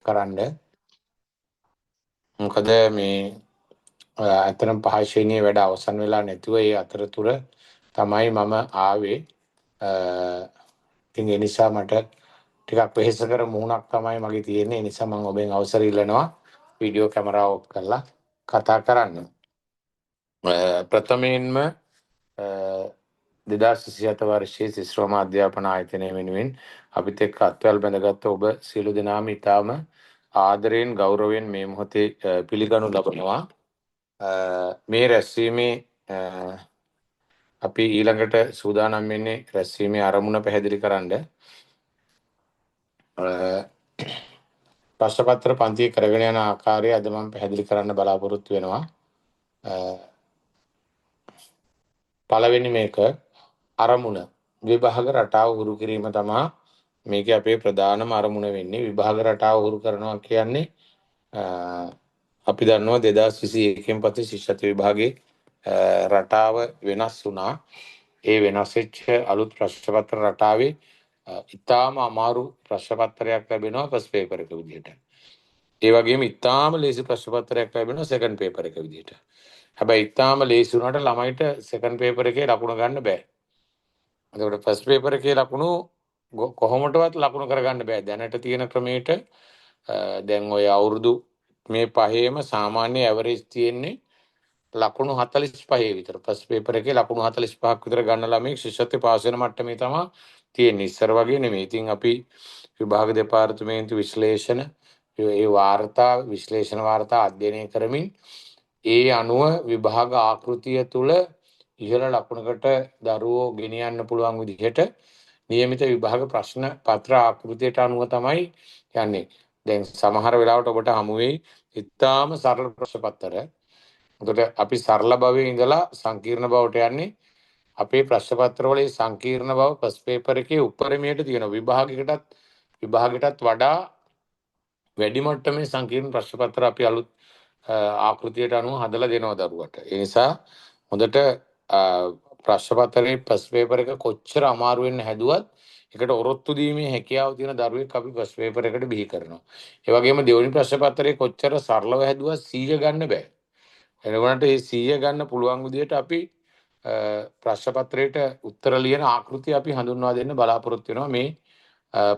කරන්න. මොකද මේ ඇත්තටම පහ ශ්‍රේණියේ වැඩ අවසන් වෙලා නැතුව ඒ අතරතුර තමයි මම ආවේ. ඉතින් ඒ නිසා මට ටිකක් වෙහෙසකර මුහුණක් තමයි මගේ තියෙන්නේ. ඒ නිසා මම ඔබෙන් අවසර ඉල්ලනවා වීඩියෝ කැමරාව ඔෆ් කරලා කතා කරන්න. ප්‍රථමයෙන්ම 2027 වර්ෂයේ සිස්රෝම අධ්‍යාපන ආයතනය වෙනුවෙන් අපිත් එක්ක අත්වැල් බැඳගත් ඔබ සියලු දෙනාම ඉතාම ආදරයෙන් ගෞරවයෙන් මේ මොහොතේ පිළිගනු ලබනවා. මේ රැස්වීමේ අපි ඊළඟට සූදානම් වෙන්නේ රැස්වීමේ අරමුණ පැහැදිලි කරන්න. ප්‍රශ්න පත්‍ර පන්තිය කරගෙන යන ආකාරය අද මම පැහැදිලි කරන්න බලාපොරොත්තු වෙනවා. පළවෙනි මේක අරමුණ විභාග රටාව හුරු කිරීම තමා මේකේ අපේ ප්‍රධානම අරමුණ වෙන්නේ. විභාග රටාව හුරු කරනවා කියන්නේ අපි දන්නවා 2021 පස්සේ ශිෂ්‍යත්ව විභාගයේ රටාව වෙනස් වුණා. ඒ වෙනස් වෙච්ච අලුත් ප්‍රශ්න පත්‍ර රටාවේ ඉතාම අමාරු ප්‍රශ්න පත්‍රයක් ලැබෙනවා ෆස්ට් පේපර් එක විදිහට. ඒ වගේම ඉතාම ලේසි ප්‍රශ්න පත්‍රයක් ලැබෙනවා සෙකන්ඩ් පේපර් එක විදිහට. හැබැයි ඉතාම ලේසි වුණාට ළමයිට සෙකන්ඩ් පේපර් එකේ ලකුණු ගන්න බෑ. එතකොට ෆස්ට් පේපර් එකේ ලකුණු කොහොමටවත් ලකුණු කරගන්න බෑ. දැනට තියෙන ක්‍රමයට දැන් ඔය අවුරුදු මේ පහේම සාමාන්‍ය ඇවරේජ් තියෙන්නේ ලකුණු 45 විතර. ෆස්ට් පේපර් එකේ ලකුණු 45ක් විතර ගන්න ළමයෙක් ශිෂ්‍යත්වයේ පාස් වෙන මට්ටමේ තමයි තියෙන්නේ. ඉස්සර වගේ නෙමෙයි. ඉතින් අපි විභාග දෙපාර්තමේන්තු විශ්ලේෂණ ඒ වාර්තා විශ්ලේෂණ වාර්තා අධ්‍යයනය කරමින් ඒ අනුව විභාග ආකෘතිය තුළ ඉහළ ලකුණකට දරුවෝ ගෙනියන්න පුළුවන් විදිහට නියමිත විභාග ප්‍රශ්න පත්‍ර ආකෘතියට අනුව තමයි යන්නේ. දැන් සමහර වෙලාවට ඔබට හමු වෙයි ඉතාම සරල ප්‍රශ්න පත්‍ර. එතකොට අපි සරල භවයේ ඉඳලා සංකීර්ණ බවට යන්නේ. අපේ ප්‍රශ්න පත්‍රවල ඒ සංකීර්ණ බව ෆස්ට් පේපර් එකේ උපරිමයට තියෙනවා. විභාගයටත් වඩා වැඩි මට්ටමේ සංකීර්ණ ප්‍රශ්න පත්‍ර අපි අලුත් ආකෘතියට අනුව හදලා දෙනවා දරුවට. ඒ නිසා හොඳට ප්‍රශ්න පත්‍රයේ ෆස්ට් පේපර් එක කොච්චර අමාරු වෙන්න හැදුවත් ඒකට ඔරොත්තු දීමේ හැකියාව තියෙන දරුවෙක් අපි ෆස්ට් පේපර් එකට බිහි කරනවා. ඒ වගේම දෙවෙනි ප්‍රශ්න පත්‍රයේ කොච්චර සරලව හැදුවත් 100 ගන්න බෑ. එනකොට ඒ 100 ගන්න පුළුවන් විදිහට අපි ප්‍රශ්න පත්‍රයට උත්තර ලියන ආකෘතිය අපි හඳුන්වා දෙන්න බලාපොරොත්තු වෙනවා මේ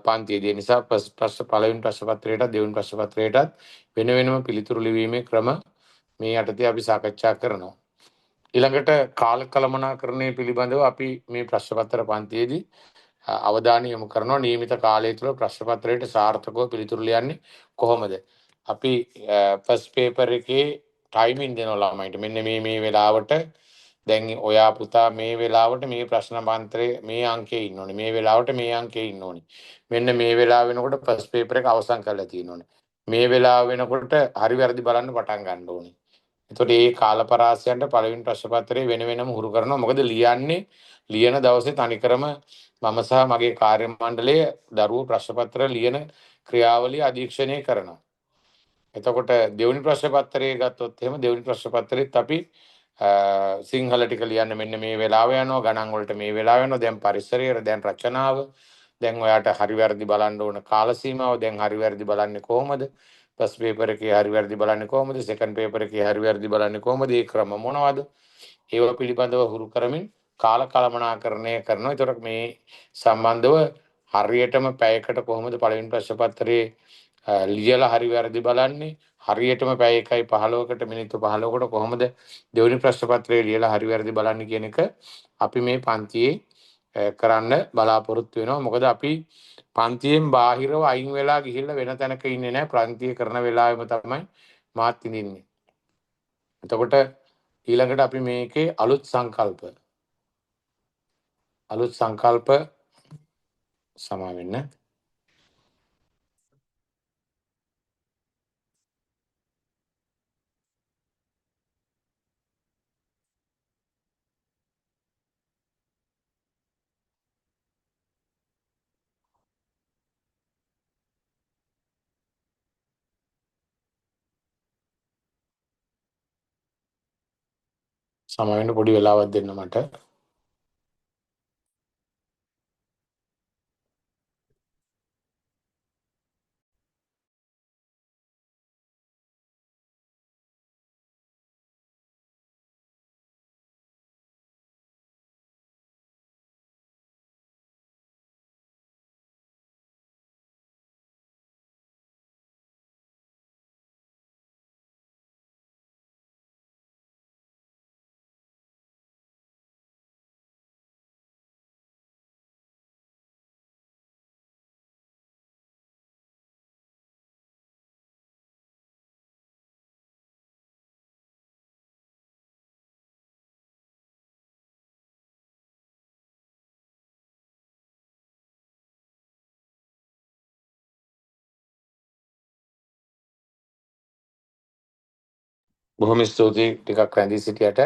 පන්තියේදී. ඒ නිසා ප්‍රශ්න පළවෙනි ප්‍රශ්න පත්‍රයටත් දෙවෙනි ප්‍රශ්න පත්‍රයටත් වෙන වෙනම පිළිතුරු ලිවීමේ ක්‍රම මේ යටතේ අපි සාකච්ඡා කරනවා. ඊළඟට කාල කළමනාකරණය පිළිබඳව අපි මේ ප්‍රශ්න පත්‍ර පන්තියේදී අවධානය යොමු කරනවා. නියමිත කාලය තුළ ප්‍රශ්න පත්‍රයට සාර්ථකව පිළිතුරු ලියන්නේ කොහොමද? අපි ෆස්ට් පේපර් එකේ ටයිමින් දෙනවා ළමයින්ට. මෙන්න මේ මේ වෙලාවට දැන් ඔයා පුතා මේ වෙලාවට මේ ප්‍රශ්න පත්‍රයේ මේ අංකයේ ඉන්න ඕනේ. මේ වෙලාවට මේ අංකයේ ඉන්න ඕනේ. මෙන්න මේ වෙලාව වෙනකොට ෆස්ට් පේපර් එක අවසන් කරලා තියෙන්න ඕනේ. මේ වෙලාව වෙනකොට හරි වැරදි බලන්න පටන් ගන්න ඕනේ. එතකොට මේ කාල පරාසයන්ට පළවෙනි ප්‍රශ්න පත්‍රයේ වෙන වෙනම හුරු කරනවා. මොකද ලියන්නේ ලියන දවසේ තනිකරම මම සහ මගේ කාර්ය මණ්ඩලය දරුවෝ ප්‍රශ්න පත්‍ර ලියන ක්‍රියාවලිය අධීක්ෂණය කරනවා. එතකොට දෙවෙනි ප්‍රශ්න පත්‍රයේ ගත්තොත් එහෙම දෙවෙනි ප්‍රශ්න පත්‍රෙත් අපි සිංහල ටික ලියන්න මෙන්න මේ වෙලාව යනවා, ගණන් වලට මේ වෙලාව යනවා, දැන් පරිසරය, දැන් රචනාව, දැන් ඔයාට හරි වැරදි බලන්න ඕන කාල සීමාව, දැන් හරි වැරදි බලන්නේ කොහොමද? ෆස්ට් පේපර් එකේ හරි වැරදි බලන්නේ කොහොමද? සෙකන්ඩ් පේපර් එකේ හරි වැරදි බලන්නේ කොහොමද? ඒ ක්‍රම මොනවද? ඒවා පිළිබඳව හුරු කරමින් කාල කළමනාකරණය කරනවා. ඒතකොට මේ සම්බන්ධව හරියටම පැයකට කොහොමද පළවෙනි ප්‍රශ්න පත්‍රයේ ලියලා හරි වැරදි බලන්නේ? හරියටම පැය 1:15කට මිනිත්තු 15කට කොහොමද දෙවෙනි ප්‍රශ්න පත්‍රයේ ලියලා හරි වැරදි බලන්නේ කියන එක අපි මේ පන්තියේ කරන්න බලාපොරොත්තු වෙනවා. මොකද අපි පන්තියෙන් බාහිරව අයින් වෙලා ගිහිල්ලා වෙන තැනක ඉන්නේ නැහැ. පන්තිය කරන වෙලාවෙම තමයි මාත් ඉන්නේ. එතකොට ඊළඟට අපි මේකේ අලුත් සංකල්ප සමා වෙන්න. සමා වෙන්න පොඩි වෙලාවක් දෙන්න මට. බොහොම ස්තුතියි ටිකක් රැඳී සිටියට.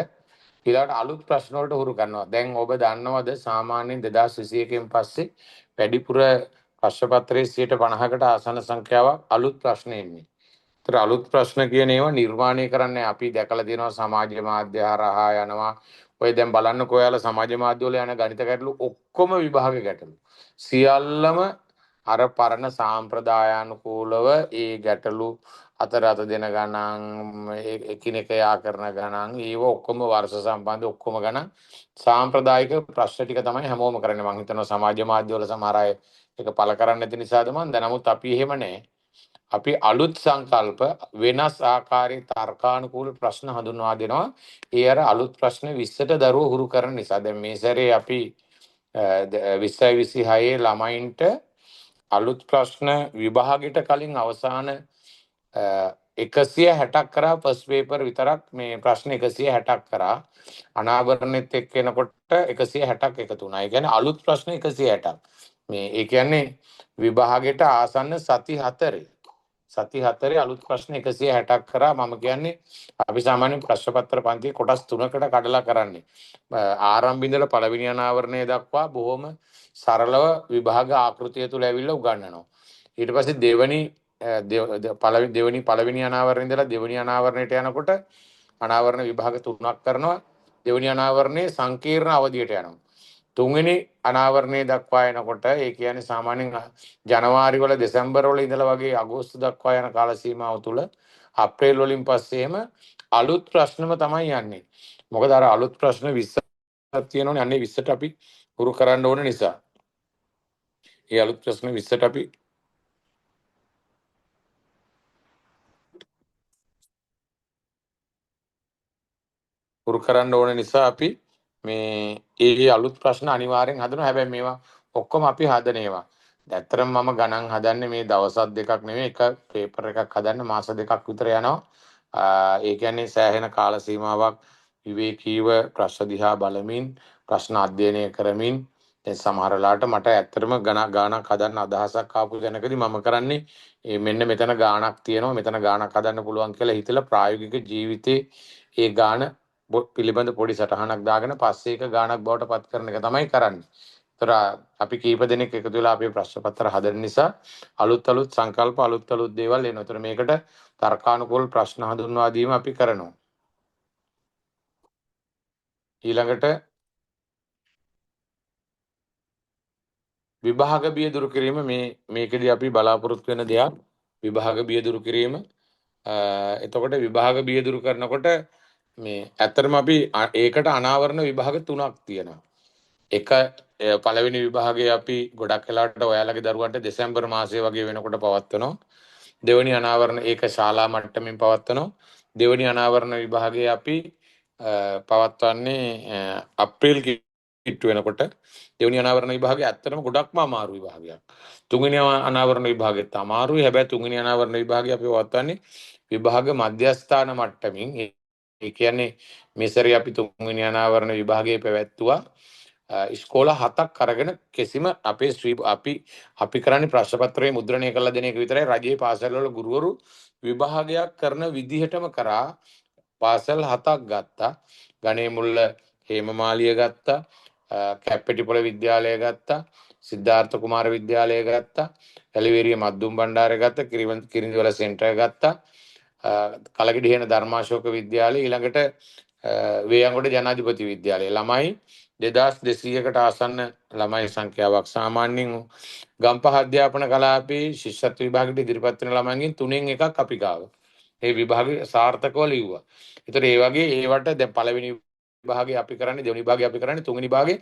ඊළඟට අලුත් ප්‍රශ්න වලට හුරු කරනවා. දැන් ඔබ දන්නවද සාමාන්‍යයෙන් 2021 පස්සේ වැඩිපුර ප්‍රශ්න පත්‍රයේ 50%කට ආසන්න සංඛ්‍යාවක් අලුත් ප්‍රශ්න එන්නේ. ඒතර අලුත් ප්‍රශ්න කියන ඒවා නිර්මාණය කරන්නේ අපි දැකලා තියෙනවා සමාජ මාධ්‍ය හරහා යනවා. ඔය දැන් බලන්නකෝ ඔයාලා සමාජ මාධ්‍ය වල යන ගණිත ගැටලු ඔක්කොම විභාග ගැටලු. සියල්ලම අර පරණ සාම්ප්‍රදායානුකූලව ඒ ගැටලු අතර අත දෙන ගණන්, එකිනෙක යා කරන ගණන්, ඒව ඔක්කොම වර්ෂ සම්බන්ධ ඔක්කොම ගණන් සාම්ප්‍රදායික ප්‍රශ්න ටික තමයි හැමෝම කරන්නේ. මං හිතනවා සමාජ මාධ්‍ය වල සමහර අය ඒක පළ කරන්නේ නැති නිසාද මං දැන්. නමුත් අපි එහෙම නෑ. අපි අලුත් සංකල්ප වෙනස් ආකාරයේ තර්කානුකූල ප්‍රශ්න හඳුන්වා දෙනවා. ඒ අර අලුත් ප්‍රශ්න 20ට දරුවෝ හුරු කරන නිසා. දැන් මේ සැරේ අපි 2026 ළමයින්ට අලුත් ප්‍රශ්න විභාගෙට කලින් අවසාන 160ක් කරා ෆස්ට් පේපර් විතරක් මේ ප්‍රශ්න 160ක් කරා. අනාවරණෙත් එක්ක එනකොට 160ක් එකතු වුණා. ඒ කියන්නේ අලුත් ප්‍රශ්න 160ක්. මේ ඒ කියන්නේ විභාගෙට ආසන්න සති 4 සති 4 අලුත් ප්‍රශ්න 160ක් කරා. මම කියන්නේ අපි සාමාන්‍යයෙන් ප්‍රශ්න පත්‍ර පන්තියේ කොටස් 3කට කඩලා කරන්නේ. ආරම්භ ඉඳලා පළවෙනි අනාවරණය දක්වා බොහොම සරලව විභාග ආකෘතිය තුල ඇවිල්ලා උගන්වනවා. ඊට පස්සේ දෙවෙනි දෙවෙනි පළවෙනි අනාවරණය ඉඳලා දෙවෙනි අනාවරණයට යනකොට අනාවරණ විභාග 3ක් කරනවා. දෙවෙනි අනාවරණයේ සංකීර්ණ අවධියට යනවා. තුන්වෙනි අනාවරණය දක්වා එනකොට ඒ කියන්නේ සාමාන්‍යයෙන් ජනවාරි වල දෙසැම්බර් වල ඉඳලා වගේ අගෝස්තු දක්වා යන කාල සීමාව තුල අප්‍රේල් වලින් පස්සේ එහෙම අලුත් ප්‍රශ්නම තමයි යන්නේ. මොකද අර අලුත් ප්‍රශ්න 20ක් තියෙනවනේ. අන්නේ 20ට අපි හුරු කරන්න ඕන නිසා. ඒ අලුත් ප්‍රශ්න 20ට අපි හුරු කරන්න ඕන නිසා අපි මේ ඒ අලුත් ප්‍රශ්න අනිවාර්යෙන් හදනවා. හැබැයි මේවා ඔක්කොම අපි හදන ඒවා. ඇත්තටම මම ගණන් හදන්නේ මේ දවස් දෙකක් නෙමෙයි, එක පේපර් එකක් හදන්න මාස දෙකක් විතර යනවා. ඒ කියන්නේ සෑහෙන කාල සීමාවක් විවේකීව ප්‍රශ්න දිහා බලමින් ප්‍රශ්න අධ්‍යයනය කරමින්. දැන් සමහර වෙලාවට මට ඇත්තටම ගාණක් හදන්න අදහසක් ආපු තැනකදී මම කරන්නේ මේ මෙන්න මෙතන ගාණක් තියෙනවා, මෙතන ගාණක් හදන්න පුළුවන් කියලා හිතලා ප්‍රායෝගික ජීවිතේ ඒ ගාණ පිළිබඳ පොඩි සටහනක් දාගෙන පස්සේ ඒක ගාණක් බවට පත් කරන එක තමයි කරන්නේ. ඒතර අපි කීප දෙනෙක් එකතු වෙලා අපේ ප්‍රශ්න පත්‍ර හදන නිසා අලුත් අලුත් සංකල්ප අලුත් අලුත් දේවල් එනවා. ඒතර මේකට තර්කානුකූල ප්‍රශ්න හඳුන්වා දීම අපි කරනවා. ඊළඟට විභාග බිය දුරු කිරීම. මේකෙදි අපි බලාපොරොත්තු වෙන දෙයක් විභාග බිය දුරු කිරීම. එතකොට විභාග බිය දුරු කරනකොට මේ ඇත්තටම අපි ඒකට අනාවරණ විභාග 3ක් තියෙනවා. එක පළවෙනි විභාගය අපි ගොඩක් වෙලාවට ඔයාලගේ දරුවන්ට දෙසැම්බර් මාසය වගේ වෙනකොට පවත්වනවා. දෙවෙනි අනාවරණ ඒක ශාලා මට්ටමින් පවත්වනවා. දෙවෙනි අනාවරණ විභාගය අපි පවත්වන්නේ අප්‍රේල් කිට්ටු වෙනකොට. දෙවෙනි අනාවරණ විභාගය ඇත්තටම ගොඩක්ම අමාරු විභාගයක්. තුන්වෙනි අනාවරණ විභාගෙත් අමාරුයි. හැබැයි තුන්වෙනි අනාවරණ විභාගය අපි පවත්වන්නේ විභාග මධ්‍යස්ථාන මට්ටමින්. ඒ කියන්නේ මේ සැරේ අපි තුන්වෙනි අනාවරණ විභාගය පැවැත්තුවා. ඉස්කෝල 7ක් අරගෙන කිසිම අපේ ශ්‍රී අපි අපි කරන්නේ ප්‍රශ්න පත්‍රයේ මුද්‍රණය කරලා දෙන එක විතරයි. රජයේ පාසල් වල ගුරුවරු විභාගයක් කරන විදිහටම කරා. පාසල් 7ක් ගත්තා. ගණේමුල්ල හේමමාලිය ගත්තා. කැප්පෙටිපොළ විද්‍යාලය ගත්තා. සිද්ධාර්ථ කුමාර විද්‍යාලය ගත්තා. වැලිවේරිය මද්දුම් බණ්ඩාර ගත්තා. කිරිඳිවල සෙන්ටර් ගත්තා. කලගෙඩිහේන ධර්මාශෝක විද්‍යාලය, ඊළඟට වේයන්ගොඩ ජනාධිපති විද්‍යාලය. ළමයි 2200කට ආසන්න ළමයි සංඛ්‍යාවක්. සාමාන්‍යයෙන් ගම්පහ අධ්‍යාපන කලාපයේ ශිෂ්‍යත්ව විභාගෙට ඉදිරිපත් වෙන ළමයින්ගෙන් 3න් 1ක් අපි ගාව. ඒ විභාගෙ සාර්ථකව ලිව්වා. ඒතර ඒ වගේ ඒවට දැන් පළවෙනි විභාගෙ අපි කරන්නේ, දෙවෙනි විභාගෙ අපි කරන්නේ, තුන්වෙනි විභාගෙ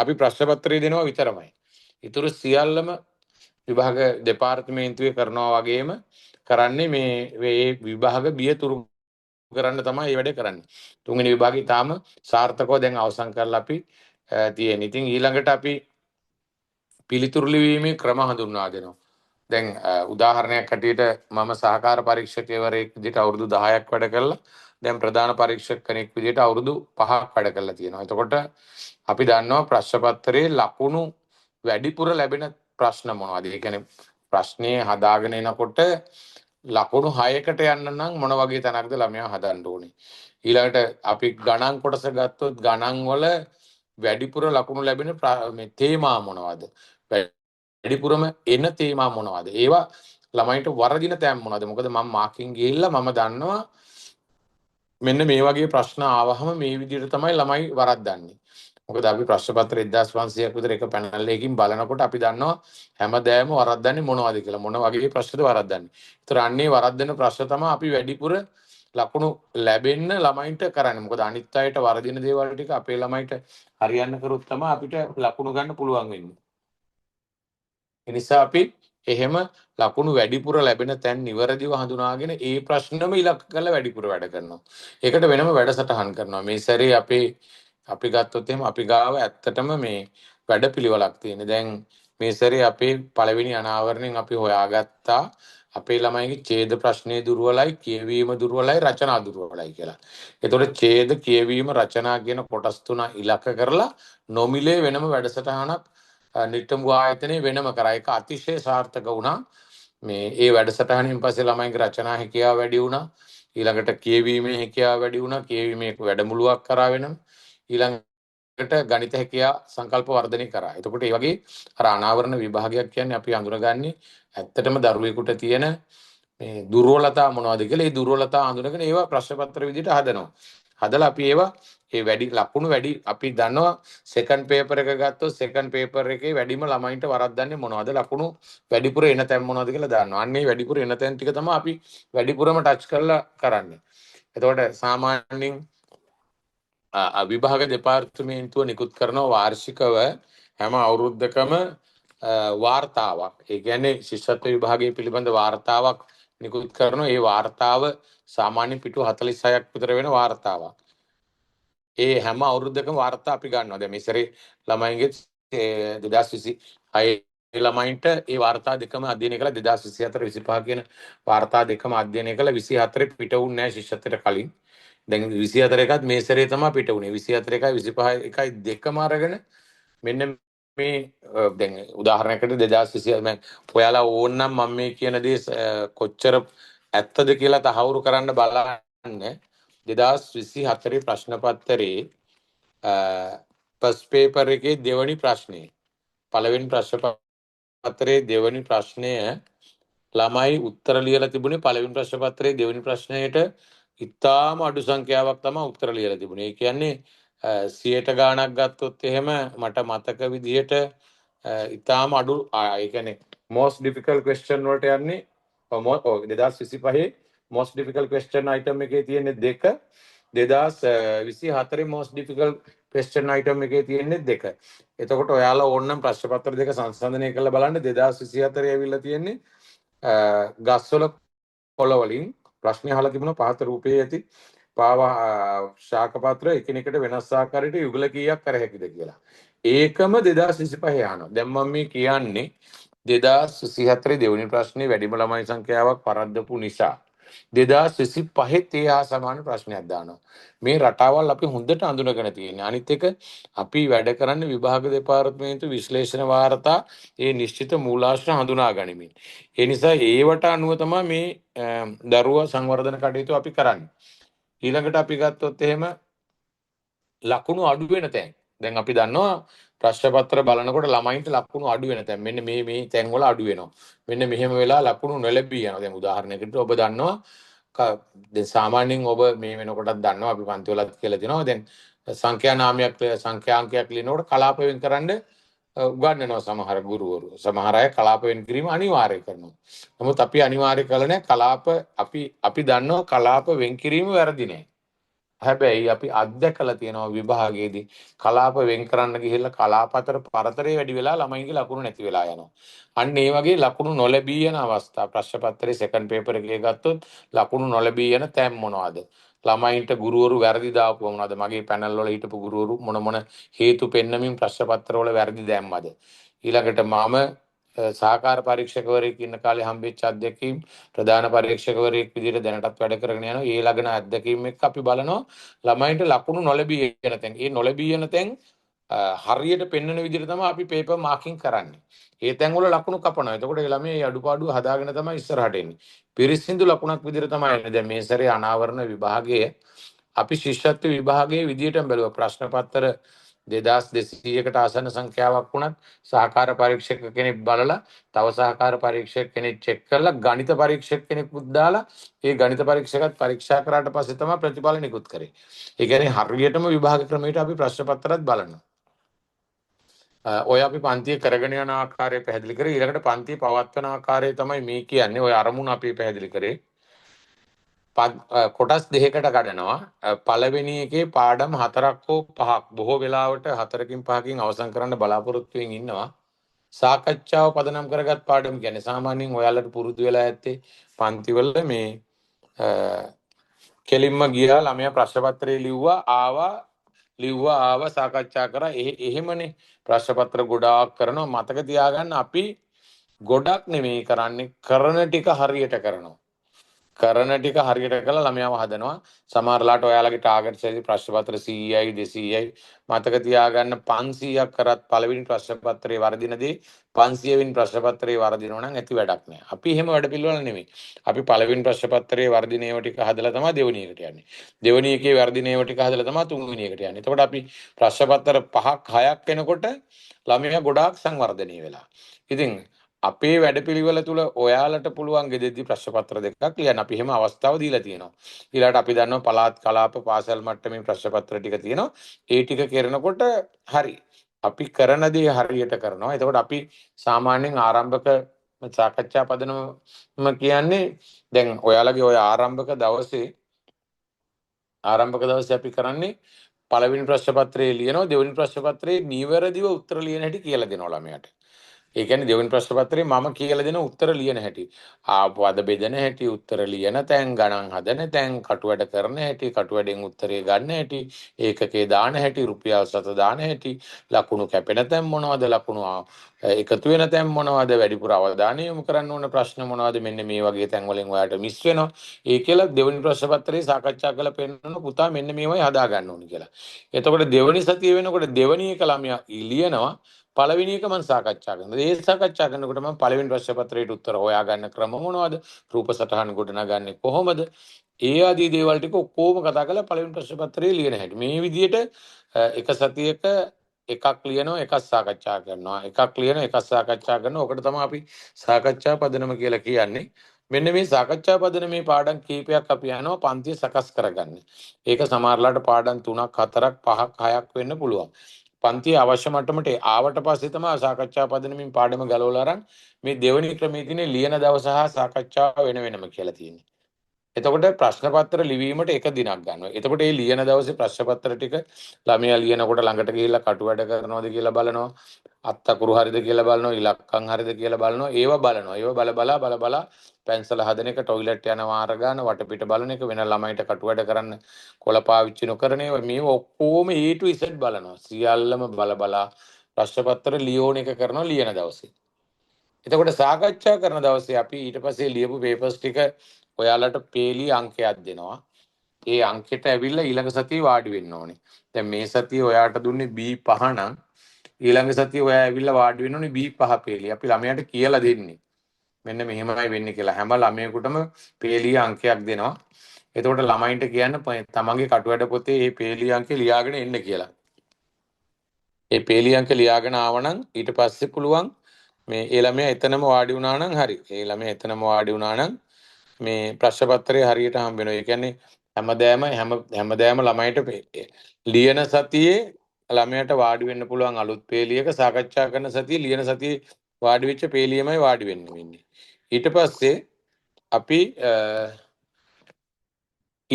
අපි ප්‍රශ්න පත්‍රය දෙනවා විතරමයි. ඊටු සියල්ලම විභාග දෙපාර්තමේන්තුවේ කරනවා වගේම කරන්නේ මේ විභාග බිය තුරු කරන්න තමයි මේ වැඩේ කරන්නේ. තුන්වෙනි විභාගෙ තාම සාර්ථකව දැන් අවසන් කරලා අපි තියෙන්නේ. ඉතින් ඊළඟට අපි පිළිතුරු ලිවීමේ ක්‍රම හඳුන්වා දෙනවා. දැන් උදාහරණයක් හැටියට මම සහකාර පරීක්ෂකවරයෙක් විදිහට අවුරුදු 10ක් වැඩ කළා. දැන් ප්‍රධාන පරීක්ෂක කෙනෙක් විදිහට අවුරුදු 5ක් වැඩ කරලා තියෙනවා. එතකොට අපි දන්නවා ප්‍රශ්න පත්‍රයේ ලකුණු වැඩිපුර ලැබෙන ප්‍රශ්න මොනවද? ඒ කියන්නේ ප්‍රශ්නේ හදාගෙන එනකොට ලකුණු 6කට යන්න නම් මොන වගේ තැනක්ද ළමයා හදන්න ඕනේ. ඊළඟට අපි ගණන් කොටස ගත්තොත් ගණන් වල වැඩිපුර ලකුණු ලැබෙන මේ තේමා මොනවද? වැඩිපුරම එන තේමා මොනවද? ඒවා ළමයින්ට වරදින තැන් මොනවද? මොකද මම මාකින් ගිහිල්ලා මම දන්නවා මෙන්න මේ වගේ ප්‍රශ්න ආවහම මේ විදිහට තමයි ළමයි වරද්දන්නේ. මොකද අපි ප්‍රශ්න පත්‍ර 1500ක් විතර එක පැනල් එකකින් බලනකොට අපි දන්නවා හැමදේම වරද්දන්නේ මොනවද කියලා, මොන වගේ ප්‍රශ්නද වරද්දන්නේ. ඒතර අන්නේ වරද්දන ප්‍රශ්න තමයි අපි වැඩිපුර ලකුණු ලැබෙන්න ළමයින්ට කරන්නේ. මොකද අනිත් අයට වරදින දේවල් ටික අපේ ළමයිට හරියන්න කරොත් තමයි අපිට ලකුණු ගන්න පුළුවන් වෙන්නේ. ඒ නිසා අපි එහෙම ලකුණු වැඩිපුර ලැබෙන තැන් නිවැරදිව හඳුනාගෙන ඒ ප්‍රශ්නම ඉලක්ක කරලා වැඩිපුර වැඩ කරනවා. ඒකට වෙනම වැඩසටහන් කරනවා. මේ සැරේ අපේ අපි ගත්තොත් එහෙම අපි ගාව ඇත්තටම මේ වැඩපිළිවෙලක් තියෙන. දැන් මේ සැරේ අපේ පළවෙනි අනාවරණයෙන් අපි හොයාගත්තා අපේ ළමයිගේ ඡේද ප්‍රශ්නේ දුර්වලයි, කියවීම දුර්වලයි, රචනා දුර්වලයි කියලා. ඒතකොට ඡේද, කියවීම, රචනා කියන කොටස් තුන ඉලක්ක කරලා නොමිලේ වෙනම වැඩසටහනක් නිට්ටඹු ආයතනයේ වෙනම කරා. ඒක අතිශය සාර්ථක වුණා. මේ ඒ වැඩසටහනින් පස්සේ ළමයින්ගේ රචනා හැකියාව වැඩි වුණා. ඊළඟට කියවීමේ හැකියාව වැඩි වුණා. කියවීමේ වැඩමුළුවක් කරා වෙනම. ඊළඟට ගණිත හැකියා සංකල්ප වර්ධනය කරා. එතකොට ඒ වගේ අර අනාවරණ විභාගයක් කියන්නේ අපි අඳුනගන්නේ ඇත්තටම දරුවෙකුට තියෙන මේ දුර්වලතා මොනවද කියලා. ඒ දුර්වලතා අඳුනගෙන ඒවා ප්‍රශ්න පත්‍ර විදිහට හදනවා. හදලා අපි ඒවා ඒ වැඩි ලකුණු වැඩි අපි දන්නවා සෙකන්ඩ් පේපර් එක ගත්තොත් සෙකන්ඩ් පේපර් එකේ වැඩිම ළමයින්ට වරද්දන්නේ මොනවද, ලකුණු වැඩිපුර එන තැන් මොනවද කියලා දන්නවා. අන්න ඒ වැඩිපුර එන තැන් ටික තමයි අපි වැඩිපුරම ටච් කරලා කරන්නේ. එතකොට සාමාන්‍යයෙන් විභාග දෙපාර්තමේන්තුව නිකුත් කරන වාර්ෂිකව හැම අවුරුද්දකම වාර්තාවක්. ඒ කියන්නේ ශිෂ්‍යත්ව විභාගය පිළිබඳ වාර්තාවක් නිකුත් කරනවා. ඒ වාර්තාව සාමාන්‍ය පිටු 46ක් විතර වෙන වාර්තාවක්. ඒ හැම අවුරුද්දකම වාර්තා අපි ගන්නවා. දැන් මේ සැරේ ළමයින්ගේ 2026 ළමයින්ට ඒ වාර්තා දෙකම අධ්‍යයනය කළා. 2024 25 කියන වාර්තා දෙකම අධ්‍යයනය කළා. 24 පිට වුන්නේ නැහැ ශිෂ්‍යත්වයට කලින්. දැන් 24 එකත් මේ සැරේ තමයි පිට වුනේ. 24 එකයි 25 එකයි දෙකම අරගෙන මෙන්න මේ දැන් උදාහරණයකට 2020 මම ඔයාලා ඕනනම් මම මේ කියන දේ කොච්චර ඇත්තද කියලා තහවුරු කරන්න බලන්න. 2024 ප්‍රශ්න පත්‍රයේ ෆස්ට් පේපර් එකේ දෙවනි ප්‍රශ්නේ, පළවෙනි ප්‍රශ්න පත්‍රයේ දෙවනි ප්‍රශ්නය ළමයි උත්තර ලියලා තිබුණේ පළවෙනි ප්‍රශ්න පත්‍රයේ දෙවනි ප්‍රශ්නයට ඉතාම අඩු සංඛ්‍යාවක් තමයි උත්තර ලියලා තිබුණේ. ඒ කියන්නේ 100ට ගාණක් ගත්තොත් එහෙම මට මතක විදිහට ඉතාම අඩු, ඒ කියන්නේ most difficult question වලට යන්නේ 2025 most difficult question item එකේ තියෙන්නේ දෙක, 2024 most difficult question item එකේ තියෙන්නේ දෙක. එතකොට ඔයාලා ඕනනම් ප්‍රශ්න පත්‍ර දෙක සංසන්දනය කරලා බලන්න. 2024 ඇවිල්ලා තියෙන්නේ ගස්වල කොළ වලින් ප්‍රශ්නය අහලා තිබුණා, පහත රූපයේ ඇති පාව ශාක පත්‍ර එකිනෙකට වෙනස් ආකාරයට යුගල කීයක් කර හැකිද කියලා. ඒකම 2025 අහනවා. දැන් මම මේ කියන්නේ 2024 දෙවෙනි ප්‍රශ්නේ වැඩිම ළමයි සංඛ්‍යාවක් පරද්දපු නිසා 2025 ඒ හා සමාන ප්‍රශ්නයක් දානවා. මේ රටාවල් අපි හොඳට අඳුනගෙන තියෙන්නේ. අනිත් එක අපි වැඩ කරන්නේ විභාග දෙපාර්තමේන්තු විශ්ලේෂණ වාර්තා ඒ නිශ්චිත මූලාශ්‍ර හඳුනා ගනිමින්. ඒ නිසා ඒවට අනුව තමයි මේ දරුවා සංවර්ධන කටයුතු අපි කරන්නේ. ඊළඟට අපි ගත්තොත් එහෙම ලකුණු අඩු වෙන තැන්. දැන් අපි දන්නවා ප්‍රශ්න පත්‍ර බලනකොට ළමයින්ට ලකුණු අඩු වෙන තැන්. මෙන්න මේ මේ තැන් වල අඩු වෙනවා. මෙන්න මෙහෙම වෙලා ලකුණු නොලැබී යනවා. දැන් උදාහරණයකට ඔබ දන්නවා, දැන් සාමාන්‍යයෙන් ඔබ මේ වෙනකොටත් දන්නවා, අපි පන්ති වලත් කියලා දෙනවා. දැන් සංඛ්‍යා නාමයක් සංඛ්‍යාංකයක් ලියනකොට කලාප වෙන් කරන්න උගන්වනවා සමහර ගුරුවරු. සමහර අය කලාප වෙන් කිරීම අනිවාර්ය කරනවා. නමුත් අපි අනිවාර්ය කළා නෑ කලාප. අපි අපි දන්නවා කලාප වෙන් කිරීම වැරදි නෑ. හැබැයි අපි අත්දැකලා තියෙනවා විභාගයේදී කලාප වෙන් කරන්න ගිහිල්ලා කලාප අතර පරතරය වැඩි වෙලා ළමයින්ගේ ලකුණු නැති වෙලා යනවා. අන්න ඒ වගේ ලකුණු නොලැබී යන අවස්ථා ප්‍රශ්න පත්‍රයේ සෙකන්ඩ් පේපර් එකේ ගත්තොත් ලකුණු නොලැබී යන තැන් මොනවද? ළමයින්ට ගුරුවරු වැරදි දාපුව මොනවද? මගේ පැනල් වල හිටපු ගුරුවරු මොන මොන හේතු පෙන්නමින් ප්‍රශ්න පත්‍ර වල වැරදි දැම්මද? ඊළඟට මම සහකාර පරීක්ෂකවරයෙක් ඉන්න කාලේ හම්බෙච්ච අත්දැකීම්, ප්‍රධාන පරීක්ෂකවරයෙක් විදිහට දැනටත් වැඩ කරගෙන යනවා. ඒ ළඟන අත්දැකීම් එක්ක අපි බලනවා ළමයින්ට ලකුණු නොලැබී යන තැන්. ඒ නොලැබී යන තැන් හරියට පෙන්වන විදිහට තමයි අපි පේපර් මාකින් කරන්නේ. ඒ තැන්වල ලකුණු කපනවා. එතකොට ඒ ළමයා ඒ අඩුපාඩු හදාගෙන තමයි ඉස්සරහට එන්නේ. පිරිසිදු ලකුණක් විදිහට තමයි එන්නේ. දැන් මේ සැරේ අනාවරණ විභාගයේ අපි ශිෂ්‍යත්ව විභාගයේ විදිහටම බැලුවා. ප්‍රශ්න පත්‍ර 2200කට ආසන්න සංඛ්‍යාවක් වුණත් සහකාර පරීක්ෂක කෙනෙක් බලලා, තව සහකාර පරීක්ෂක කෙනෙක් චෙක් කරලා, ගණිත පරීක්ෂක කෙනෙකුත් දාලා, ඒ ගණිත පරීක්ෂකත් පරීක්ෂා කරාට පස්සේ තමයි ප්‍රතිඵල නිකුත් කරේ. ඒ කියන්නේ හරියටම විභාග ක්‍රමයට අපි ප්‍රශ්න පත්‍රات බලනවා. ඔය අපි පන්තිය කරගෙන යන ආකාරය පැහැදිලි කරේ. ඊළඟට පන්තිය පවත්වන ආකාරය තමයි මේ කියන්නේ. ඔය අරමුණ අපි පැහැදිලි කරේ. කොටස් දෙකකට කඩනවා. පළවෙනි එකේ පාඩම් 4ක් හෝ 5ක්, බොහෝ වෙලාවට 4කින් 5කින් අවසන් කරන්න බලාපොරොත්තු වෙමින් ඉන්නවා. සාකච්ඡාව පදනම් කරගත් පාඩම් කියන්නේ සාමාන්‍යයෙන් ඔයාලට පුරුදු වෙලා ඇත්තේ පන්තිවල මේ කෙලින්ම ගියා, ළමයා ප්‍රශ්න පත්‍රය ලිව්වා, ආවා, ලිව්වා, ආවා, සාකච්ඡා කරා. එහෙමනේ ප්‍රශ්න පත්‍ර ගොඩාක් කරනවා. මතක තියාගන්න, අපි ගොඩක් නෙමෙයි කරන්නේ, කරන ටික හරියට කරනවා. කරන ටික හරියට කරලා ළමයාව හදනවා. සමහර ලාට ඔයාලගේ ටාගට්ස් ඇති ප්‍රශ්න පත්‍ර 100යි 200යි. මතක තියාගන්න, 500ක් කරත් පළවෙනි ප්‍රශ්න පත්‍රයේ වරදින දේ 500 වෙනි ප්‍රශ්න පත්‍රයේ වරදිනවා නම් ඇති වැඩක් නෑ. අපි එහෙම වැඩ පිළිවෙල නෙමෙයි. අපි පළවෙනි ප්‍රශ්න පත්‍රයේ වරදින ඒවා ටික හදලා තමයි දෙවෙනි එකට යන්නේ. දෙවෙනි එකේ වරදින ඒවා ටික හදලා තමයි තුන්වෙනි එකට යන්නේ. එතකොට අපි ප්‍රශ්න පත්‍ර 5ක් 6ක් වෙනකොට ළමයා ගොඩාක් සංවර්ධනය වෙලා. ඉතින් අපේ වැඩපිළිවෙල තුල ඔයාලට පුළුවන් ගෙදෙද්දි ප්‍රශ්න පත්‍ර දෙකක් ලියන්න. අපි එහෙම අවස්ථාව දීලා තියෙනවා. ඊළඟට අපි දන්නවා පළාත් කලාප පාසල් මට්ටමේ ප්‍රශ්න පත්‍ර ටික තියෙනවා. ඒ ටික කරනකොට හරි. අපි කරන දේ හරියට කරනවා. එතකොට අපි සාමාන්‍යයෙන් ආරම්භක සාකච්ඡා පදනම කියන්නේ, දැන් ඔයාලගේ ඔය ආරම්භක දවසේ අපි කරන්නේ පළවෙනි ප්‍රශ්න පත්‍රයේ ලියනවා, දෙවෙනි ප්‍රශ්න පත්‍රයේ නිවැරදිව උත්තර ලියන හැටි කියලා දෙනවා ළමයාට. ඒ කියන්නේ දෙවෙනි ප්‍රශ්න පත්‍රයේ මම කියලා දෙන උත්තර ලියන හැටි. ආ, පද බෙදන හැටි, උත්තර ලියන තැන්, ගණන් හදන තැන්, කටු වැඩ කරන හැටි, කටු වැඩෙන් උත්තරේ ගන්න හැටි, ඒකකේ දාන හැටි, රුපියල් සත දාන හැටි, ලකුණු කැපෙන තැන් මොනවද, ලකුණු එකතු වෙන තැන් මොනවද, වැඩිපුර අවධානය යොමු කරන්න ඕන ප්‍රශ්න මොනවද, මෙන්න මේ වගේ තැන් වලින් ඔයාලට මිස් වෙනවා. ඒ කියලා දෙවෙනි ප්‍රශ්න පත්‍රයේ සාකච්ඡා කරලා පෙන්නන, පුතා මෙන්න මේවයි හදා ගන්න ඕනි කියලා. එතකොට දෙවෙනි සතිය වෙනකොට දෙවෙනි එක ළමයා ලියනවා. පළවෙනි එක මම සාකච්ඡා කරනවා. ඒ සාකච්ඡා කරනකොට මම පළවෙනි ප්‍රශ්න පත්‍රයට උත්තර හොයා ගන්න ක්‍රම මොනවද? රූප සටහන් ගොඩනගන්නේ කොහොමද? ඒ ආදී දේවල් ටික ඔක්කොම කතා කරලා පළවෙනි ප්‍රශ්න පත්‍රයේ ලියන හැටි. මේ විදිහට එක සතියක එකක් ලියනවා, එකක් සාකච්ඡා කරනවා. එකක් ලියනවා, එකක් සාකච්ඡා කරනවා. ඔකට තමයි අපි සාකච්ඡා පදනම කියලා කියන්නේ. මෙන්න මේ සාකච්ඡා පදනමේ පාඩම් කීපයක් අපි යනවා පන්තිය සකස් කරගන්න. ඒක සමහරලාට පාඩම් 3ක් 4ක් 5ක් 6ක් වෙන්න පුළුවන්. පන්තිය අවශ්‍ය මට්ටමට ආවට පස්සේ තමයි සාකච්ඡා පදනමින් පාඩම ගලවලා අරන් මේ දෙවෙනි ක්‍රමයේ තියෙන ලියන දවස හා සාකච්ඡාව වෙන වෙනම කියලා තියෙන්නේ. එතකොට ප්‍රශ්න පත්‍ර ලිවීමට එක දිනක් ගන්නවා. එතකොට මේ ලියන දවසේ ප්‍රශ්න පත්‍ර ටික ළමයා ලියනකොට ළඟට ගිහිල්ලා කටු වැඩ කරනවද කියලා බලනවා. අත් අකුරු හරිද කියලා බලනවා. ඉලක්කම් හරිද කියලා බලනවා. ඒව බලනවා. ඒව බල බලා බල බලා පැන්සල හදන එක, ටොයිලට් යන වාර ගන්න, වටපිට බලන එක, වෙන ළමයිට කටු වැඩ කරන්න කොළ පාවිච්චි නොකරන ඒවා, මේව ඔක්කොම A to Z බලනවා. සියල්ලම බල බලා ප්‍රශ්න පත්‍ර ලියෝන එක කරනවා ලියන දවසේ. එතකොට සාකච්ඡා කරන දවසේ අපි ඊට පස්සේ ලියපු පේපර්ස් ටික ඔයාලට පේලි අංකයක් දෙනවා. ඒ අංකෙට ඇවිල්ලා ඊළඟ සතියේ වාඩි වෙන්න ඕනේ. දැන් මේ සතියේ ඔයාට දුන්නේ B5 නම් ඊළඟ සතියේ ඔයා ඇවිල්ලා වාඩි වෙන්න ඕනේ B5 පේලි. අපි ළමයාට කියලා දෙන්නේ. මෙන්න මෙහෙමයි වෙන්නේ කියලා. හැම ළමයෙකුටම පේලිය අංකයක් දෙනවා. එතකොට ළමයින්ට කියන්න තමන්ගේ කටුවැඩ පොතේ මේ පේලි අංකේ ලියාගෙන එන්න කියලා. ඒ පේලි අංක ලියාගෙන ආවනම් ඊට පස්සේ පුළුවන් මේ ඒ ළමයා එතනම වාඩි වුණා නම් හරි. ඒ ළමයා එතනම වාඩි වුණා නම් මේ ප්‍රශ්න පත්‍රය හරියට හම්බ වෙනවා. ඒ කියන්නේ හැමදාම හැම හැමදාම ළමයිට ලියන සතියේ ළමයාට වාඩි වෙන්න පුළුවන් අලුත් පේලියක. සාකච්ඡා කරන සතියේ ලියන සතියේ වාඩි වෙච්ච පේලියමයි වාඩි වෙන්න වෙන්නේ. ඊට පස්සේ අපි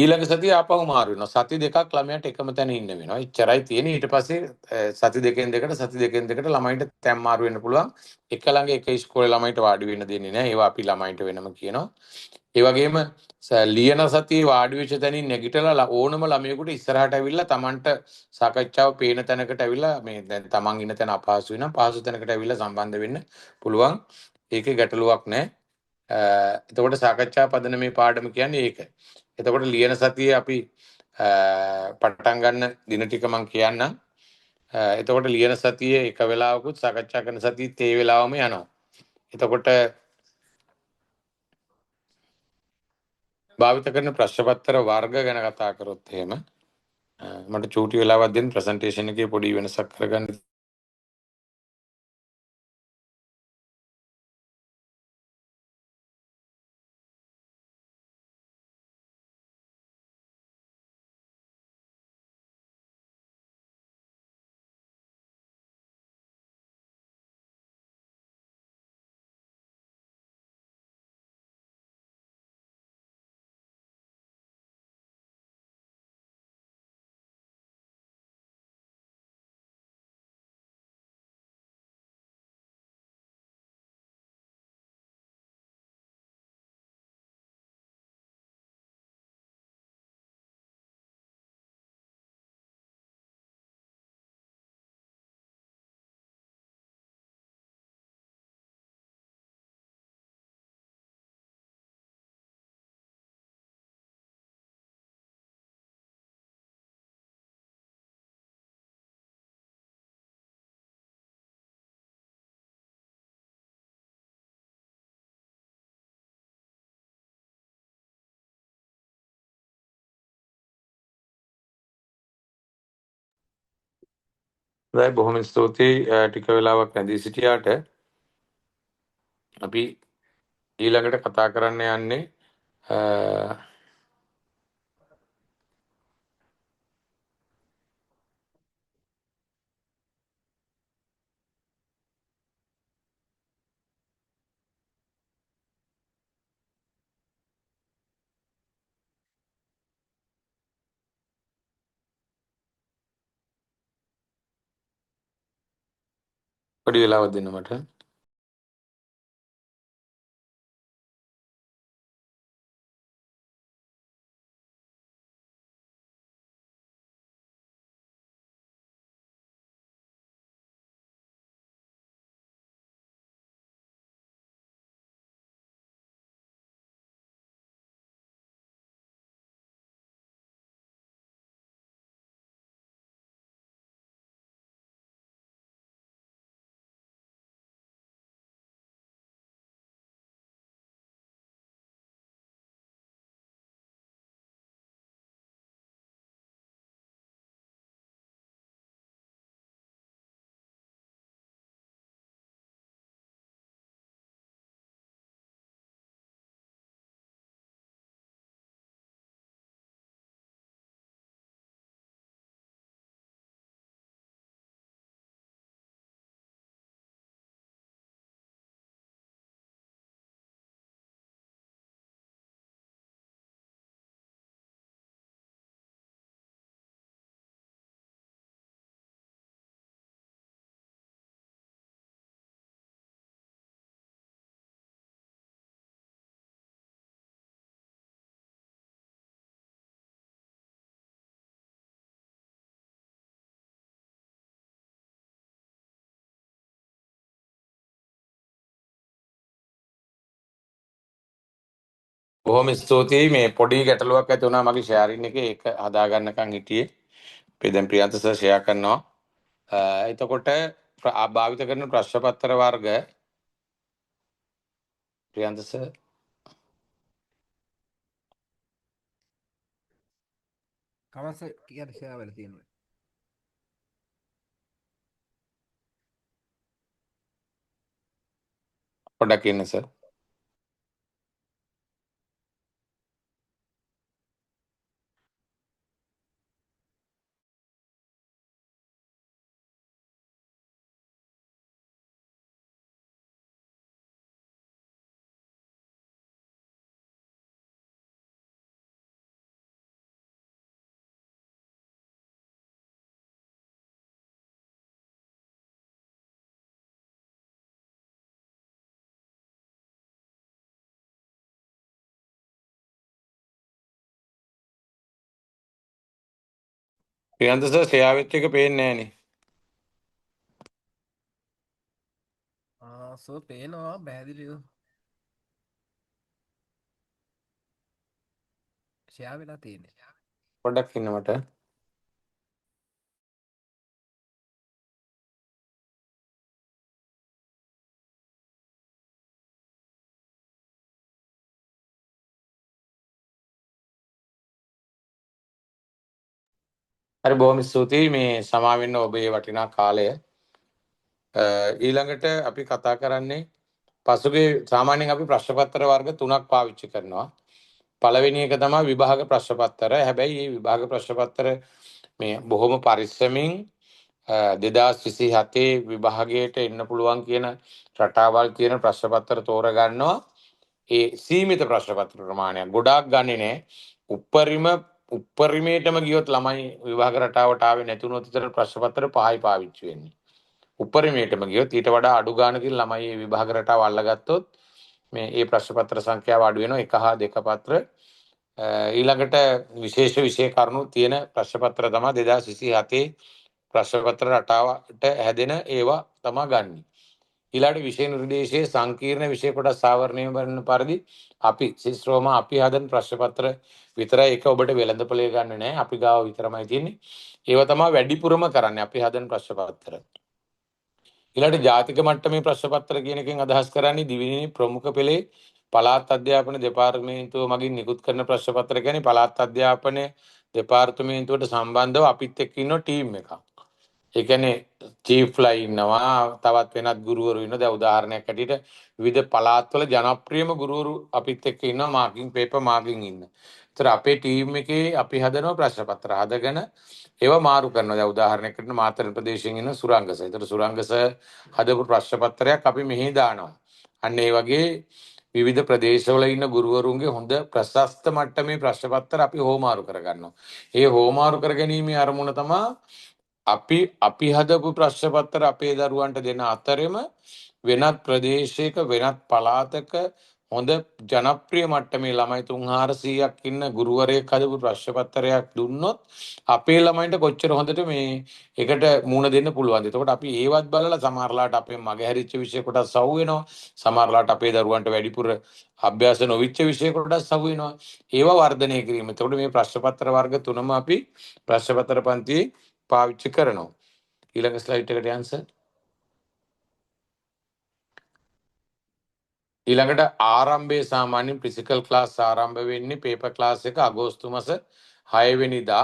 ඊළඟ සතිය ආපහු මාරු වෙනවා. සති දෙකක් ළමයාට එකම තැන ඉන්න වෙනවා. එච්චරයි තියෙන්නේ. ඊට පස්සේ සති දෙකෙන් දෙකට, සති දෙකෙන් දෙකට ළමයින්ට තැන් මාරු වෙන්න පුළුවන්. එක ළඟ එක ඉස්කෝලේ ළමයින්ට වාඩි වෙන්න දෙන්නේ නැහැ. ඒවා අපි ළමයින්ට වෙනම කියනවා. ඒ වගේම ලියන සතියේ වාඩි වෙච්ච තැනින් නැගිටලා ඕනම ළමයෙකුට ඉස්සරහට ඇවිල්ලා තමන්ට සාකච්ඡාව පේන තැනකට ඇවිල්ලා, මේ දැන් තමන් ඉන්න තැන අපහසු වෙනම් පහසු තැනකට ඇවිල්ලා සම්බන්ධ වෙන්න පුළුවන්. ඒකේ ගැටලුවක් නැහැ. එතකොට සාකච්ඡා පදනමේ පාඩම කියන්නේ ඒක. එතකොට ලියන සතියේ අපි පටන් ගන්න දින ටික මං කියන්නම්. එතකොට ලියන සතියේ එක වෙලාවකුත් සාකච්ඡා කරන සතියෙත් ඒ වෙලාවම යනවා. එතකොට භාවිත කරන ප්‍රශ්න පත්‍ර වර්ග ගැන කතා කරොත් එහෙම මට චූටි වෙලාවක් දෙන්න ප්‍රසන්ටේෂන් එකේ පොඩි වෙනසක් කරගන්න. හොඳයි, බොහොම ස්තුතියි ටික වෙලාවක් රැඳී සිටියාට. අපි ඊළඟට කතා කරන්න යන්නේ පොඩි වෙලාවක් දෙන්න මට. බොහොම ස්තුතියි. මේ පොඩි ගැටලුවක් ඇති වුණා මගේ ෂෙයාරින් එකේ, ඒක හදාගන්නකම් හිටියේ. අපි දැන් ප්‍රියන්ත සර් ෂෙයා කරනවා. එතකොට භාවිත කරන ප්‍රශ්න පත්‍ර වර්ග ප්‍රියන්ත සර් කමස් කියන්නේ ෂෙයා වෙලා තියෙනවා. පොඩ්ඩක් ඉන්න සර්. ප්‍රියන්ත සර් ෂෙයා වෙච්ච එක පේන්නේ නෑනේ. ආ සර් පේනවා පැහැදිලිව. ෂෙයා වෙලා තියෙන්නේ. පොඩ්ඩක් ඉන්න මට. හරි, බොහොම ස්තුතියි මේ සමා වෙන්න ඔබේ වටිනා කාලය. ඊළඟට අපි කතා කරන්නේ පසුගිය සාමාන්‍යයෙන් අපි ප්‍රශ්න පත්‍ර වර්ග තුනක් පාවිච්චි කරනවා. පළවෙනි එක තමයි විභාග ප්‍රශ්න පත්‍ර. හැබැයි මේ විභාග ප්‍රශ්න පත්‍ර මේ බොහොම පරිස්සමින් 2027 විභාගයට එන්න පුළුවන් කියන රටාවල් තියෙන ප්‍රශ්න පත්‍ර තෝරගන්නවා. ඒ සීමිත ප්‍රශ්න පත්‍ර ප්‍රමාණයක්. ගොඩාක් ගන්නෙ නෑ. උපරිමයටම ගියොත් ළමයි විභාග රටාවට ආවේ නැති වුණොත් විතර ප්‍රශ්න පත්‍ර පහයි පාවිච්චි වෙන්නේ. උපරිමයටම ගියොත් ඊට වඩා අඩු ගානකින් ළමයි මේ විභාග රටාව අල්ලගත්තොත් මේ ඒ ප්‍රශ්න පත්‍ර සංඛ්‍යාව අඩු වෙනවා 1 හා 2 පත්‍ර. ඊළඟට විශේෂ විෂය කරුණු තියෙන ප්‍රශ්න පත්‍ර තමයි 2027 ප්‍රශ්න පත්‍ර රටාවට හැදෙන ඒවා තමයි ගන්නෙ. ඊළඟට විෂය නිර්දේශයේ සංකීර්ණ විෂය කොටස් ආවරණය කරන පරිදි අපි සිස්රෝම අපි හදන ප්‍රශ්න පත්‍ර විතරයි. ඒක ඔබට වෙළඳපොලේ ගන්න නෑ, අපි ගාව විතරමයි තියෙන්නේ. ඒවා තමයි වැඩිපුරම කරන්නේ අපි හදන ප්‍රශ්න පත්‍ර. ඊළඟට ජාතික මට්ටමේ ප්‍රශ්න පත්‍ර කියන එකෙන් අදහස් කරන්නේ දිවිනේ ප්‍රමුඛ පෙළේ පළාත් අධ්‍යාපන දෙපාර්තමේන්තුව මගින් නිකුත් කරන ප්‍රශ්න පත්‍ර. කියන්නේ පළාත් අධ්‍යාපන දෙපාර්තමේන්තුවට සම්බන්ධව අපිත් එක්ක ඉන්න ටීම් එකක්. ඒ කියන්නේ චීෆ්ලා ඉන්නවා, තවත් වෙනත් ගුරුවරු ඉන්නවා. දැන් උදාහරණයක් හැටියට විවිධ පළාත්වල ජනප්‍රියම ගුරුවරු අපිත් එක්ක ඉන්නවා, මාකින් පේපර් මාකින් ඉන්න. ඒතර අපේ ටීම් එකේ අපි හදනවා ප්‍රශ්න පත්‍ර. හදගෙන ඒවා මාරු කරනවා. දැන් උදාහරණයක් විදිහට මාතර ප්‍රදේශයෙන් ඉන්න සුරංග සර්. ඒතර සුරංග සර් හදපු ප්‍රශ්න පත්‍රයක් අපි මෙහි දානවා. අන්න ඒ වගේ විවිධ ප්‍රදේශවල ඉන්න ගුරුවරුන්ගේ හොඳ ප්‍රශස්ත මට්ටමේ ප්‍රශ්න පත්‍ර අපි හෝමාරු කරගන්නවා. ඒ හෝමාරු කරගැනීමේ අරමුණ තමයි අපි අපි හදපු ප්‍රශ්න පත්‍ර අපේ දරුවන්ට දෙන අතරෙම වෙනත් ප්‍රදේශයක වෙනත් පළාතක හොඳ ජනප්‍රිය මට්ටමේ ළමයි 300-400ක් ඉන්න ගුරුවරයෙක් හදපු ප්‍රශ්න පත්‍රයක් දුන්නොත් අපේ ළමයින්ට කොච්චර හොඳට මේ එකට මූණ දෙන්න පුළුවන්ද? එතකොට අපි ඒවත් බලලා සමහරලාට අපේ මගහැරිච්ච විෂය කොටස් සව් වෙනවා. සමහරලාට අපේ දරුවන්ට වැඩිපුර අභ්‍යාස නොවිච්ච විෂය කොටස් සව් වෙනවා. ඒවා වර්ධනය කිරීම. එතකොට මේ ප්‍රශ්න පත්‍ර වර්ග තුනම අපි ප්‍රශ්න පත්‍ර පන්තියේ පාවිච්චි කරනවා. ඊළඟ ස්ලයිඩ් එකට යන්න සර්. ඊළඟට ආරම්භයේ සාමාන්‍යයෙන් ෆිසිකල් ක්ලාස් ආරම්භ වෙන්නේ පේපර් ක්ලාස් එක අගෝස්තු මාස 6 වෙනිදා.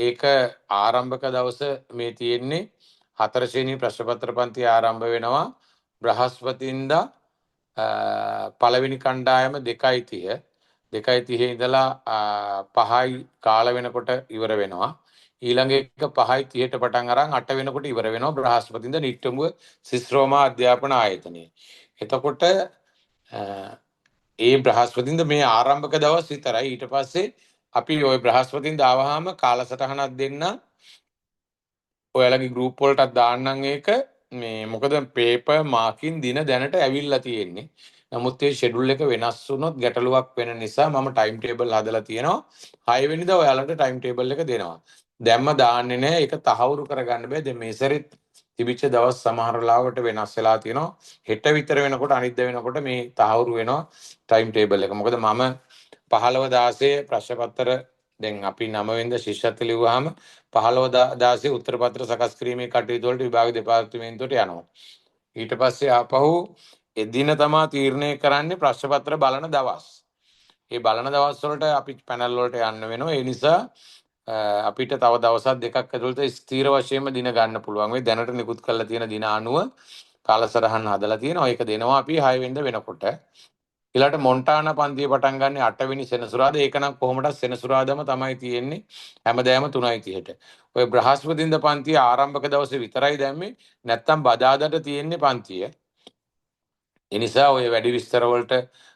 ඒක ආරම්භක දවස මේ තියෙන්නේ 4 ශ්‍රේණී ප්‍රශ්න පත්‍ර පන්ති ආරම්භ වෙනවා බ්‍රහස්පතින්දා. පළවෙනි කණ්ඩායම 2:30 2:30 ඉඳලා 5යි කාල වෙනකොට ඉවර වෙනවා. ඊළඟ එක 5:30ට පටන් අරන් 8 වෙනකොට ඉවර වෙනවා බ්‍රහස්පතින්දා නිට්ටඹුව සිස්රෝමා අධ්‍යාපන ආයතනයේ. එතකොට ඒ බ්‍රහස්පතින්දා මේ ආරම්භක දවස් විතරයි. ඊට පස්සේ අපි ওই බ්‍රහස්පතින්දා ආවහම කාලසටහනක් දෙන්න ඔයාලගේ ගෲප් වලටත් දාන්නම් ඒක. මේ මොකද පේපර් මාකින් දින දැනට ඇවිල්ලා තියෙන්නේ. නමුත් ඒ ෂෙඩියුල් එක වෙනස් වුණොත් ගැටලුවක් වෙන නිසා මම ටයිම් ටේබල් හදලා තියෙනවා. 6 වෙනිදා ඔයාලට ටයිම් ටේබල් එක දෙනවා. දැම්ම දාන්නේ නෑ. ඒක තහවුරු කරගන්න බෑ. දැන් මේ සැරෙත් තිබිච්ච දවස් සමහර වෙලාවට වෙනස් වෙලා තියෙනවා. හෙට විතර වෙනකොට අනිද්දා වෙනකොට මේ තහවුරු වෙනවා ටයිම් ටේබල් එක. මොකද මම 15 16 ප්‍රශ්න පත්‍ර දැන් අපි 9 වෙනිදා ශිෂ්‍යත්ව ලිව්වහම 15 16 උත්තර පත්‍ර සකස් කිරීමේ කටයුතු වලට විභාග දෙපාර්තමේන්තුවට යනවා. ඊට පස්සේ ආපහු එදින තමා තීරණය කරන්නේ ප්‍රශ්න පත්‍ර බලන දවස්. ඒ බලන දවස් වලට අපි පැනල් වලට යන්න වෙනවා. ඒ නිසා අපිට තව දවසක් දෙකක් ඇතුළත ස්ථීර වශයෙන්ම දින ගන්න පුළුවන් වෙයි. දැනට නිකුත් කරලා තියෙන දින අනුව කාලසටහන් හදලා තියෙනවා. ඒක දෙනවා අපි 6 වෙනිදා වෙනකොට. ඊළඟට මොන්ටානා පන්තිය පටන් ගන්න 8 වෙනි සෙනසුරාදා. ඒක නම් කොහොමදත් සෙනසුරාදාම තමයි තියෙන්නේ. හැමදාම 3:30ට. ඔය බ්‍රහස්පතින්දා පන්තිය ආරම්භක දවසේ විතරයි දැම්මේ. නැත්තම් බදාදාට තියෙන්නේ පන්තිය. ඒ නිසා ඔය වැඩි විස්තර වලට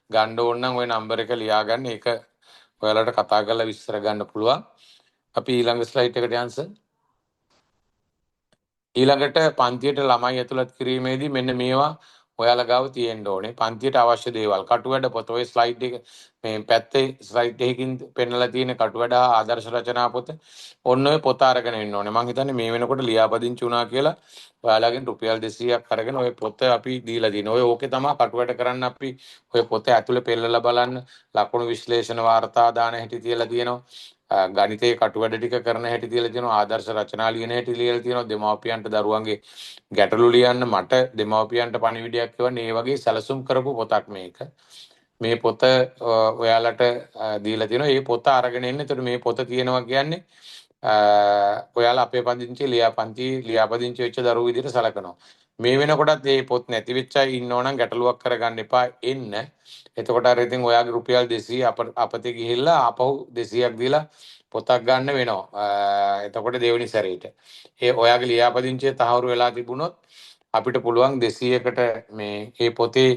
ගන්න ඕන නම් ඔය නම්බර් එක ලියා ගන්න. ඒක ඔයාලට කතා කරලා විස්තර ගන්න පුළුවන්. අපි ඊළඟ ස්ලයිඩ් එකට යන්න සර්. ඊළඟට පන්තියට ළමයි ඇතුළත් කිරීමේදී මෙන්න මේවා ඔයාලා ගාව තියෙන්න ඕනේ. පන්තියට අවශ්‍ය දේවල් කටුවැඩ පොත, ඔය ස්ලයිඩ් එක මේ පැත්තේ ස්ලයිඩ් එකකින් පෙන්නලා තියෙන කටුවැඩ හා ආදර්ශ රචනා පොත, ඔන්න ඔය පොත අරගෙන ඉන්න ඕනේ. මං හිතන්නේ මේ වෙනකොට ලියාපදිංචි වුණා කියලා ඔයාලගෙන් රුපියල් 200ක් අරගෙන ඔය පොත අපි දීලා දිනවා. ඔය ඕකේ තමයි කටුවැඩ කරන්න අපි ඔය පොත ඇතුලේ පෙන්නලා බලන්න ලකුණු විශ්ලේෂණ වාර්තා දාන හැටි තියලා තියෙනවා. ගණිතයේ කටුවැඩ ටික කරන හැටි තියලා තියෙනවා. ආදර්ශ රචනා ලියන හැටි ලියලා තියෙනවා. දෙමව්පියන්ට දරුවන්ගේ ගැටලු ලියන්න මට දෙමව්පියන්ට පණිවිඩයක් එවන්න ඒ වගේ සැලසුම් කරපු පොතක් මේක. මේ පොත ඔයාලට දීලා තියෙනවා. මේ පොත අරගෙන එන්න. එතකොට මේ පොත තියෙනවා කියන්නේ ඔයාලා අපේ පදිංචි ලියාපදිංචි ලියාපදිංචි වෙච්ච දරුවෝ විදිහට සලකනවා. මේ වෙනකොටත් මේ පොත් නැති වෙච්ච අය ඉන්නව නම් ගැටලුවක් කරගන්න එපා, එන්න. එතකොට අර ඉතින් ඔයාගේ රුපියල් 200 අපතේ ගිහිල්ලා ආපහු 200ක් දීලා පොතක් ගන්න වෙනවා. එතකොට දෙවෙනි සැරේට. ඒ ඔයාගේ ලියාපදිංචිය තහවුරු වෙලා තිබුණොත් අපිට පුළුවන් 200කට මේ ඒ පොතේ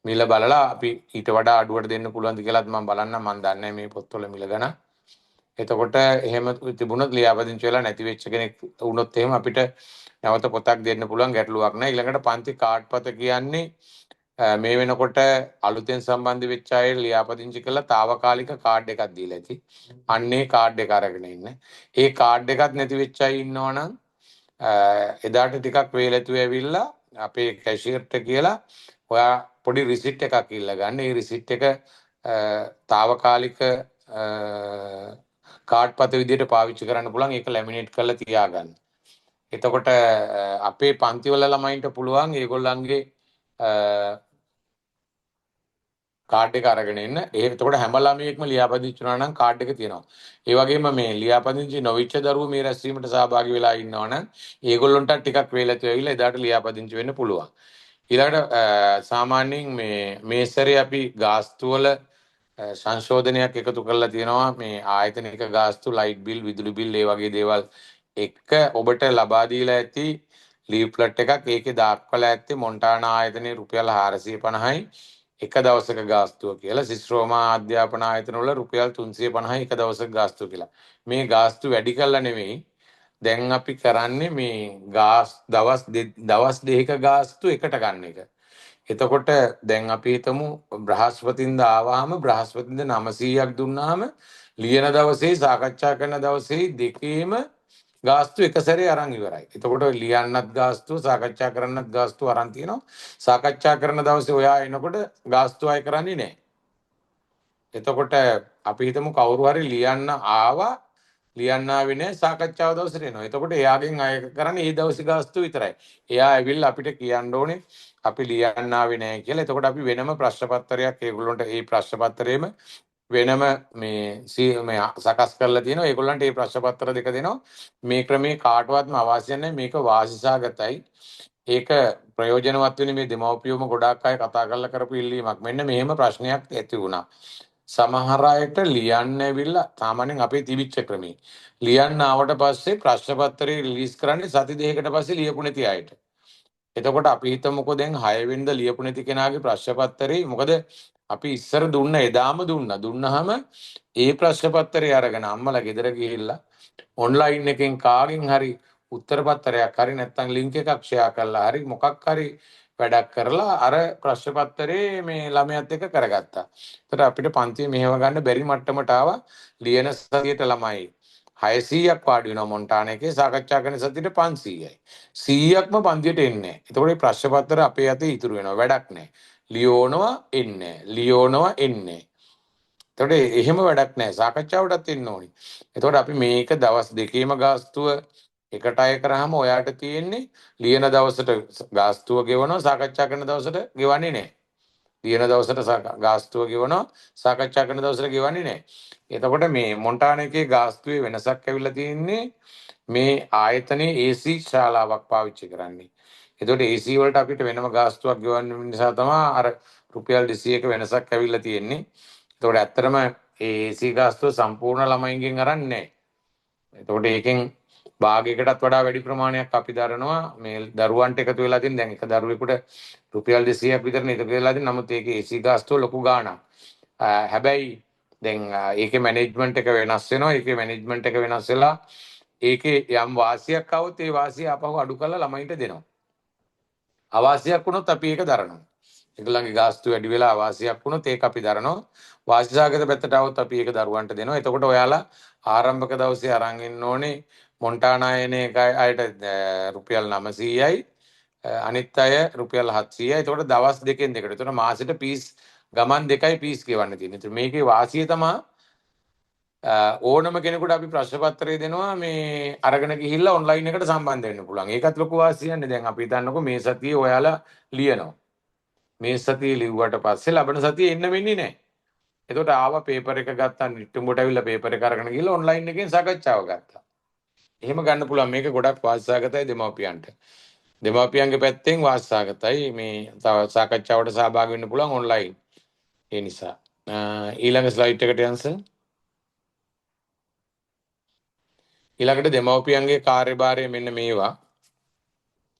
මිල බලලා අපි ඊට වඩා අඩුවට දෙන්න පුළුවන්ද කියලාත් මම බලන්නම්. මම දන්නේ මේ පොත්වල මිල ගණන්. එතකොට එහෙම තිබුණොත් ලියාපදිංචි වෙලා නැති වෙච්ච කෙනෙක් වුණොත් එහෙම අපිට නැවත පොතක් දෙන්න පුළුවන්, ගැටලුවක් නෑ. ඊළඟට පන්ති කාඩ් පත කියන්නේ මේ වෙනකොට අලුතෙන් සම්බන්ධ වෙච්ච අය ලියාපදිංචි කරලා තාවකාලික කාඩ් එකක් දීලා ඇති. අන්නේ කාඩ් එක අරගෙන ඉන්න. ඒ කාඩ් එකක් නැති වෙච්ච අය ඉන්නවනම් එදාට ටිකක් වේලතුව ඇවිල්ලා අපේ කැෂියර්ට කියලා ඔයා පොඩි රිසිට් එකක් ඉල්ල ගන්න. ඒ රිසිට් එක තාවකාලික කාඩ් පත විදිහට පාවිච්චි කරන්න පුළුවන්. ඒක ලැමිනේට් කරලා තියාගන්න. එතකොට අපේ පන්තිවල ළමයින්ට පුළුවන් ඒගොල්ලන්ගේ කාඩ් එක අරගෙන එන්න. ඒ එතකොට හැම ළමයෙක්ම ලියාපදිංචි වුණා නම් කාඩ් එක තියෙනවා. ඒ වගේම මේ ලියාපදිංචි නොවිච්ච දරුවෝ මේ රැස්වීමට සහභාගී වෙලා ඉන්නවා නම් ඒගොල්ලොන්ට ටිකක් වේලතු ඇවිල්ලා එදාට ලියාපදිංචි වෙන්න පුළුවන්. ඊළඟට සාමාන්‍යයෙන් මේ මේ සැරේ අපි ගාස්තු වල සංශෝධනයක් එකතු කරලා තියෙනවා. මේ ආයතනික ගාස්තු, ලයිට් බිල්, විදුලි බිල් ඒ වගේ දේවල් එක්ක ඔබට ලබා දීලා ඇති ලීෆ්ලට් එකක්. ඒකේ දක්වලා ඇත්තේ මොන්ටානා ආයතනයේ රුපියල් 450යි එක දවසක ගාස්තුව කියලා. සිස්රෝමා අධ්‍යාපන ආයතන වල රුපියල් 350යි එක දවසක ගාස්තුව කියලා. මේ ගාස්තු වැඩි කරලා නෙමෙයි. දැන් අපි කරන්නේ මේ ගාස් දවස් දවස් දෙකක ගාස්තු එකට ගන්න එක. එතකොට දැන් අපි හිතමු බ්‍රහස්පතින්දා ආවහම බ්‍රහස්පතින්දා 900ක් දුන්නාම ලියන දවසේ සාකච්ඡා කරන දවසේ දෙකේම ගාස්තු එක සැරේ අරන් ඉවරයි. එතකොට ලියන්නත් ගාස්තුව, සාකච්ඡා කරන්නත් ගාස්තුව අරන් තියෙනවා. සාකච්ඡා කරන දවසේ ඔයා එනකොට ගාස්තු අය කරන්නේ නැහැ. එතකොට අපි හිතමු කවුරු හරි ලියන්න ආවා, ලියන්න ආවේ නැහැ, සාකච්ඡාව දවසට එනවා. එතකොට එයාගෙන් අය කරන්නේ ඒ දවසේ ගාස්තු විතරයි. එයා ඇවිල්ලා අපිට කියන්න ඕනේ අපි ලියන්න ආවේ නැහැ කියලා. එතකොට අපි වෙනම ප්‍රශ්න පත්‍රයක් ඒගොල්ලන්ට ඒ ප්‍රශ්න පත්‍රයේම වෙනම මේ මේ සකස් කරලා තියෙනවා. ඒගොල්ලන්ට ඒ ප්‍රශ්න පත්‍ර දෙක දෙනවා. මේ ක්‍රමේ කාටවත්ම අවාසියක් නැහැ. මේක වාසිසහගතයි. ඒක ප්‍රයෝජනවත් වෙන්නේ මේ දෙමව්පියෝම ගොඩාක් අය කතා කරලා කරපු ඉල්ලීමක්. මෙන්න මෙහෙම ප්‍රශ්නයක් ඇති වුණා. සමහර අයට ලියන්න ඇවිල්ලා සාමාන්‍යයෙන් අපේ තිබිච්ච ක්‍රමේ ලියන්න ආවට පස්සේ ප්‍රශ්න පත්‍රය රිලීස් කරන්නේ සති දෙකකට පස්සේ ලියපු නැති අයට. එතකොට අපි හිතමුකෝ දැන් 6 වෙනිදා ලියපු නැති කෙනාගේ ප්‍රශ්න පත්‍රේ, මොකද අපි ඉස්සර දුන්න එදාම දුන්නා. දුන්නාම ඒ ප්‍රශ්න පත්‍රය අරගෙන අම්මලා ගෙදර ගිහිල්ලා ඔන්ලයින් එකෙන් කාගෙන් හරි උත්තර පත්‍රයක් හරි නැත්නම් ලින්ක් එකක් ෂෙයා කරලා හරි මොකක් හරි වැඩක් කරලා අර ප්‍රශ්න පත්‍රේ මේ ළමයාත් එක්ක කරගත්තා. එතකොට අපිට පන්තිය මෙහෙව ගන්න බැරි මට්ටමට ආවා. ලියන සතියට ළමයි 600ක් වාඩි වෙනවා මොන්ටානා එකේ, සාකච්ඡා කරන සතියට 500යි. 100ක්ම පන්තියට එන්නේ නැහැ. එතකොට මේ ප්‍රශ්න පත්‍ර අපේ අතේ ඉතුරු වෙනවා. වැඩක් නැහැ. ලියෝනවා එන්නේ නැහැ. ලියෝනවා එන්නේ නැහැ. එතකොට එහෙම වැඩක් නැහැ. සාකච්ඡාවටත් එන්න ඕනි. එතකොට අපි මේක දවස් දෙකේම ගාස්තුව එකට අය කරාම ඔයාට තියෙන්නේ ලියන දවසට ගාස්තුව ගෙවනවා, සාකච්ඡා කරන දවසට ගෙවන්නේ නැහැ. ලියන දවසට ගාස්තුව ගෙවනවා, සාකච්ඡා කරන දවසට ගෙවන්නේ නැහැ. එතකොට මේ මොන්ටානා එකේ ගාස්තුවේ වෙනසක් ඇවිල්ලා තියෙන්නේ මේ ආයතනයේ AC ශාලාවක් පාවිච්චි කරන්නේ. එතකොට AC වලට අපිට වෙනම ගාස්තුවක් ගෙවන්න නිසා තමයි අර රුපියල් 200ක වෙනසක් ඇවිල්ලා තියෙන්නේ. එතකොට ඇත්තටම ඒ AC ගාස්තුව සම්පූර්ණ ළමයින්ගෙන් අරන් නැහැ. එතකොට ඒකෙන් භාගයකටත් වඩා වැඩි ප්‍රමාණයක් අපි දරනවා. මේ දරුවන්ට එකතු වෙලා තියෙන දැන් එක දරුවෙකුට රුපියල් 200ක් විතරනේ එකතු වෙලා තියෙන. නමුත් ඒකේ AC ගාස්තුව ලොකු ගාණක්. හැබැයි දැන් ඒකේ මැනේජ්මන්ට් එක වෙනස් වෙනවා. ඒකේ මැනේජ්මන්ට් එක වෙනස් වෙලා ඒකේ යම් වාසියක් આવොත් ඒ වාසිය ආපහු අඩු කරලා ළමයින්ට දෙනවා. අවාසියක් වුණොත් අපි ඒක දරනවා. ඒගොල්ලන්ගේ ගාස්තු වැඩි වෙලා අවාසියක් වුණොත් ඒක අපි දරනවා. වාසිසහගත පැත්තට આવොත් අපි ඒක දරුවන්ට දෙනවා. එතකොට ඔයාලා ආරම්භක දවසේ අරන් එන්න ඕනේ මොන්ටානා එන එක අයට රුපියල් 900යි, අනිත් අය රුපියල් 700යි. එතකොට දවස් දෙකෙන් දෙකට. එතකොට මාසෙට පීස් ගමන් දෙකයි පීස් ගෙවන්න තියෙන්නේ. එතකොට මේකේ වාසිය තමයි ඕනම කෙනෙකුට අපි ප්‍රශ්න පත්‍රය දෙනවා, මේ අරගෙන ගිහිල්ලා ඔන්ලයින් එකට සම්බන්ධ වෙන්න පුළුවන්. ඒකත් ලොකු වාසියක්නේ. දැන් අපි හිතන්නකෝ මේ සතියේ ඔයාලා ලියනවා. මේ සතියේ ලිව්වට පස්සේ ලබන සතියේ එන්න වෙන්නේ නැහැ. එතකොට ආවා පේපර් එක ගත්තා, නිට්ටුඹට ඇවිල්ලා පේපර් එක අරගෙන ගිහිල්ලා ඔන්ලයින් එකෙන් සාකච්ඡාව ගත්තා. එහෙම ගන්න පුළුවන්. මේක ගොඩක් වාසිසහගතයි දෙමව්පියන්ට. දෙමව්පියන්ගේ පැත්තෙන් වාසිසහගතයි මේ තව සාකච්ඡාවට සහභාගී වෙන්න පුළුවන් ඔන්ලයින්. ඒ නිසා ඊළඟ ස්ලයිඩ් එකට යන්න සර්. ඊළඟට දෙමව්පියන්ගේ කාර්යභාරය මෙන්න මේවා.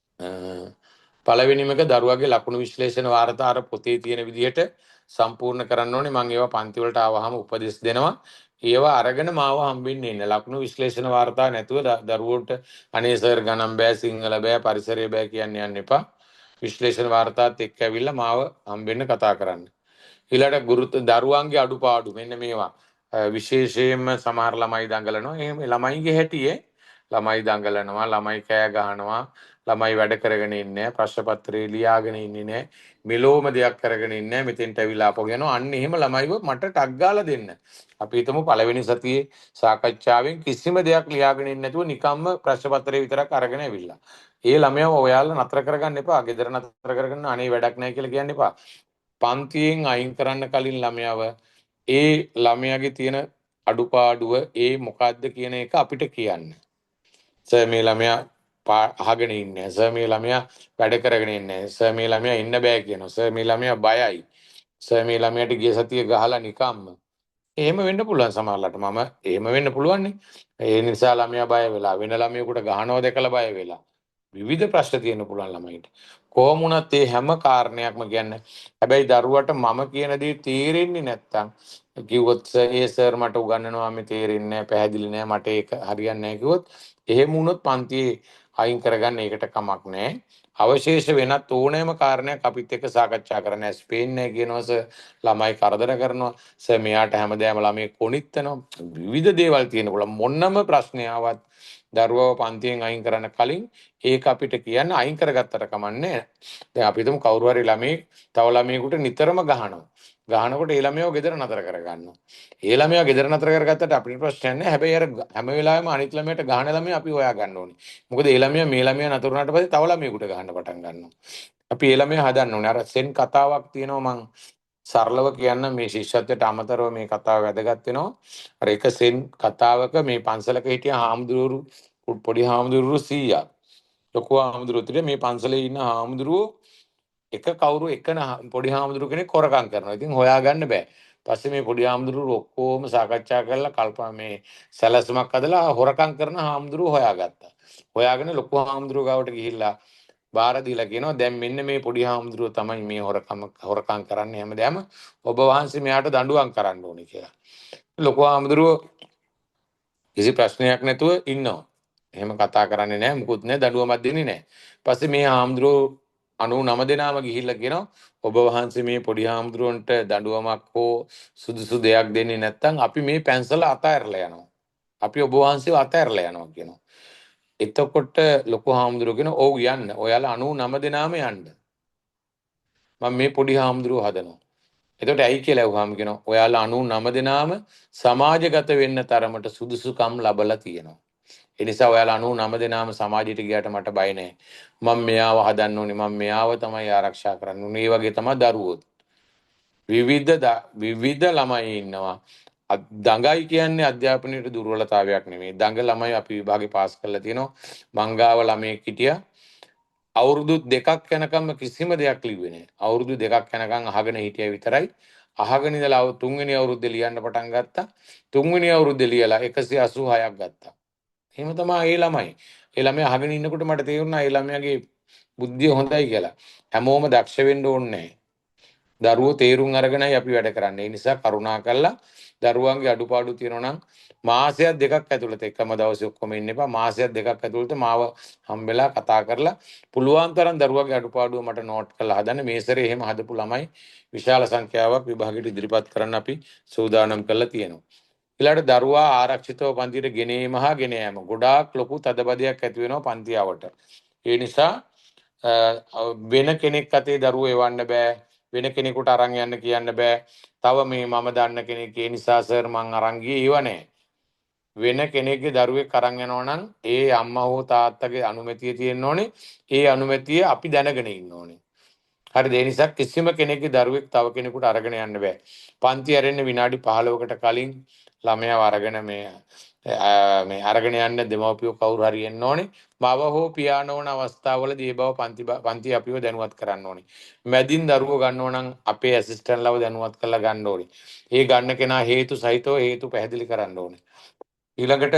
පළවෙනිම එක දරුවගේ ලකුණු විශ්ලේෂණ වාර්තා අර පොතේ තියෙන විදිහට සම්පූර්ණ කරන්න ඕනේ. මම ඒවා පන්ති වලට ආවහම උපදෙස් දෙනවා. ඒවා අරගෙන මාව හම්බෙන්න එන්න. ලකුණු විශ්ලේෂණ වාර්තා නැතුව දරුවන්ට අනේ සර් ගණන් බෑ, සිංහල බෑ, පරිසරය බෑ කියන්න යන්න එපා. විශ්ලේෂණ වාර්තාත් එක්ක ඇවිල්ලා මාව හම්බෙන්න කතා කරන්න. ඊළඟට ගුරුත්ව දරුවන්ගේ අඩුපාඩු මෙන්න මේවා. විශේෂයෙන්ම සමහර ළමයි දඟලනවා. එහෙම ළමයිගේ හැටියේ ළමයි දඟලනවා, ළමයි කෑ ගහනවා, ළමයි වැඩ කරගෙන ඉන්නේ නැහැ, ප්‍රශ්න පත්‍රේ ලියාගෙන ඉන්නේ නැහැ, මෙලෝම දෙයක් කරගෙන ඉන්නේ නැහැ, මෙතෙන්ට ඇවිල්ලා ආපහු යනවා. අන්න එහෙම ළමයිව මට ටක් ගාලා දෙන්න. අපි හිතමු පළවෙනි සතියේ සාකච්ඡාවෙන් කිසිම දෙයක් ලියාගෙන ඉන්නේ නැතුව නිකම්ම ප්‍රශ්න පත්‍රේ විතරක් අරගෙන ඇවිල්ලා. ඒ ළමයාව ඔයාලා නතර කරගන්න එපා. ගෙදර නතර කරගෙන අනේ වැඩක් නැහැ කියලා කියන්න එපා. පන්තියෙන් අයින් කරන්න කලින් ළමයාව ඒ ළමයාගේ තියෙන අඩුපාඩුව ඒ මොකද්ද කියන එක අපිට කියන්න. සර් මේ ළමයා අහගෙන ඉන්නේ. සර් මේ ළමයා වැඩ කරගෙන ඉන්නේ. සර් මේ ළමයා ඉන්න බෑ කියනවා. සර් මේ ළමයා බයයි. සර් මේ ළමයාට ගිය සතියේ ගහලා නිකම්ම. එහෙම වෙන්න පුළුවන් සමහරලාට. මම එහෙම වෙන්න පුළුවන් නේ. ඒ නිසා ළමයා බය වෙලා වෙන ළමයෙකුට ගහනවා දැකලා බය වෙලා. විවිධ ප්‍රශ්න තියෙන්න පුළුවන් ළමයින්ට. කොහොම වුණත් මේ හැම කාරණයක්ම කියන්න. හැබැයි දරුවට මම කියන දේ තේරෙන්නේ නැත්තම් කිව්වොත් ඒ සර් මට උගන්වනවා මේ තේරෙන්නේ නැහැ, පැහැදිලි නැහැ, මට ඒක හරියන්නේ නැහැ කිව්වොත් එහෙම වුණොත් පන්තියේ අයින් කරගන්න ඒකට කමක් නැහැ. අවශේෂ වෙනත් ඕනෑම කාරණයක් අපිත් එක්ක සාකච්ඡා කරන්න. ඇස් පේන්නේ නැහැ කියනවා සර්, ළමයි කරදර කරනවා සර්, මෙයාට හැමදාම ළමයි කොනිත්තනවා. විවිධ දේවල් තියෙන පුළුවන්. මොනම ප්‍රශ්නයක් ආවත් දරුවව පන්තියෙන් අයින් කරන්න කලින් ඒක අපිට කියන්න. අයින් කරගත්තට කමන්නේ. දැන් අපි හිතමු කවුරු හරි ළමයෙක් තව ළමයෙකුට නිතරම ගහනවා. ගහනකොට ඒ ළමයාව ගෙදර නතර කරගන්නවා. ඒ ළමයා ගෙදර නතර කරගත්තට අපිට ප්‍රශ්නයක් නෑ. හැබැයි අර හැම වෙලාවෙම අනිත් ළමයාට ගහන ළමයා අපි හොයා ගන්න ඕනේ. මොකද ඒ ළමයා මේ ළමයා නතර වුණාට පස්සේ තව ළමයෙකුට ගහන්න පටන් ගන්නවා. අපි ඒ ළමයා හදන්න ඕනේ. අර සෙන් කතාවක් තියෙනවා, මං සරලව කියන්න මේ ශිෂ්‍යත්වයට අමතරව මේ කතාව වැදගත් වෙනවා. අර එක සෙන් කතාවක මේ පන්සලක හිටිය හාමුදුරුවෝ පොඩි හාමුදුරුවෝ 100ක්. ලොකු හාමුදුරුවෝ තිර මේ පන්සලේ ඉන්න හාමුදුරුවෝ එක කවුරු එක පොඩි හාමුදුරුවෝ කෙනෙක් හොරකම් කරනවා. ඉතින් හොයාගන්න බෑ. පස්සේ මේ පොඩි හාමුදුරුවෝ ඔක්කොම සාකච්ඡා කරලා කල්පනා මේ සැලසුමක් හදලා හොරකම් කරන හාමුදුරුවෝ හොයාගත්තා. හොයාගෙන ලොකු හාමුදුරුවෝ ගාවට ගිහිල්ලා බාර දීලා කියනවා දැන් මෙන්න මේ පොඩි හාමුදුරුවෝ තමයි මේ හොරකම් කරන්නේ හැමදාම. ඔබ වහන්සේ මෙයාට දඬුවම් කරන්න ඕනේ කියලා. ලොකු හාමුදුරුවෝ කිසි ප්‍රශ්නයක් නැතුව ඉන්නවා. එහෙම කතා කරන්නේ නැහැ, මුකුත් නැහැ, දඬුවමක් දෙන්නේ නැහැ. පස්සේ මේ හාමුදුරුවෝ 99 දෙනාම ගිහිල්ලා කියනවා ඔබ වහන්සේ මේ පොඩි හාමුදුරුවන්ට දඬුවමක් හෝ සුදුසු දෙයක් දෙන්නේ නැත්නම් අපි මේ පැන්සල අතහැරලා යනවා. අපි ඔබ වහන්සේව අතහැරලා යනවා කියනවා. එතකොට ලොකු හාමුදුරුවෝ කියනවා ඔව් යන්න. ඔයාලා 99 දෙනාම යන්න. මම මේ පොඩි හාමුදුරුවෝ හදනවා. එතකොට ඇයි කියලා ඇහුවාම කියනවා ඔයාලා 99 දෙනාම සමාජගත වෙන්න තරමට සුදුසුකම් ලබලා තියෙනවා. ඒ නිසා ඔයාලා 99 දෙනාම සමාජයට ගියාට මට බය නෑ. මම මෙයාව හදන්න ඕනේ. මම මෙයාව තමයි ආරක්ෂා කරන්න ඕනේ. ඒ වගේ තමයි දරුවෝ. විවිධ ළමයි ඉන්නවා. දඟයි කියන්නේ අධ්‍යාපනයේ දුර්වලතාවයක් නෙමෙයි. දඟ ළමයි අපි විභාගේ පාස් කරලා තියෙනවා. මංගාව ළමයෙක් හිටියා. අවුරුදු 2ක් යනකම්ම කිසිම දෙයක් ලිව්වේ නෑ. අවුරුදු 2ක් යනකම් අහගෙන හිටියා විතරයි. අහගෙන ඉඳලා තුන්වෙනි අවුරුද්දේ ලියන්න පටන් ගත්තා. තුන්වෙනි අවුරුද්දේ ලියලා 186ක් ගත්තා. එහෙම තමයි ඒ ළමයි. ඒ ළමයා අහගෙන ඉන්නකොට මට තේරුණා ඒ ළමයාගේ බුද්ධිය හොඳයි කියලා. හැමෝම දක්ෂ වෙන්න ඕනේ නෑ. දරුවෝ තේරුම් අරගෙනයි අපි වැඩ කරන්නේ. ඒ නිසා කරුණා කරලා දරුවන්ගේ අඩුපාඩු තියෙනවා නම් මාසයක් දෙකක් ඇතුළත එකම දවසේ ඔක්කොම ඉන්න එපා. මාසයක් දෙකක් ඇතුළත මාව හම්බෙලා කතා කරලා පුළුවන් තරම් දරුවගේ අඩුපාඩුව මට නෝට් කරලා හදන්න. මේ සැරේ එහෙම හදපු ළමයි විශාල සංඛ්‍යාවක් විභාගයට ඉදිරිපත් කරන්න අපි සූදානම් කරලා තියෙනවා. ඊළඟට දරුවා ආරක්ෂිතව පන්තියට ගෙනීම හා ගෙන යාම ගොඩාක් ලොකු තදබදයක් ඇති වෙනවා පන්තියවට. ඒ නිසා වෙන කෙනෙක් අතේ දරුවෝ එවන්න බෑ. වෙන කෙනෙකුට අරන් යන්න කියන්න බෑ. තව මේ මම දන්න කෙනෙක් ඒ නිසා සර් මං අරන් ගියේ ඒව නෑ. වෙන කෙනෙක්ගේ දරුවෙක් අරන් යනවා නම් ඒ අම්මා හෝ තාත්තගේ අනුමැතිය තියෙන්න ඕනේ. ඒ අනුමැතිය අපි දැනගෙන ඉන්න ඕනේ. හරිද? ඒ නිසා කිසිම කෙනෙක්ගේ දරුවෙක් තව කෙනෙකුට අරගෙන යන්න බෑ. පන්ති ඇරෙන්න විනාඩි 15කට කලින් ළමයාව අරගෙන මේ මේ අරගෙන යන්න දෙමව්පියෝ කවුරු හරි එන්න ඕනේ. මව හෝ පියා නොවන අවස්ථාවලදී ඒ බව පන්ති පන්ති අපිව දැනුවත් කරන්න ඕනේ. මැදින් දරුවෝ ගන්නව නම් අපේ ඇසිස්ටන්ට් ලව දැනුවත් කරලා ගන්න ඕනේ. ඒ ගන්න කෙනා හේතු සහිතව හේතු පැහැදිලි කරන්න ඕනේ. ඊළඟට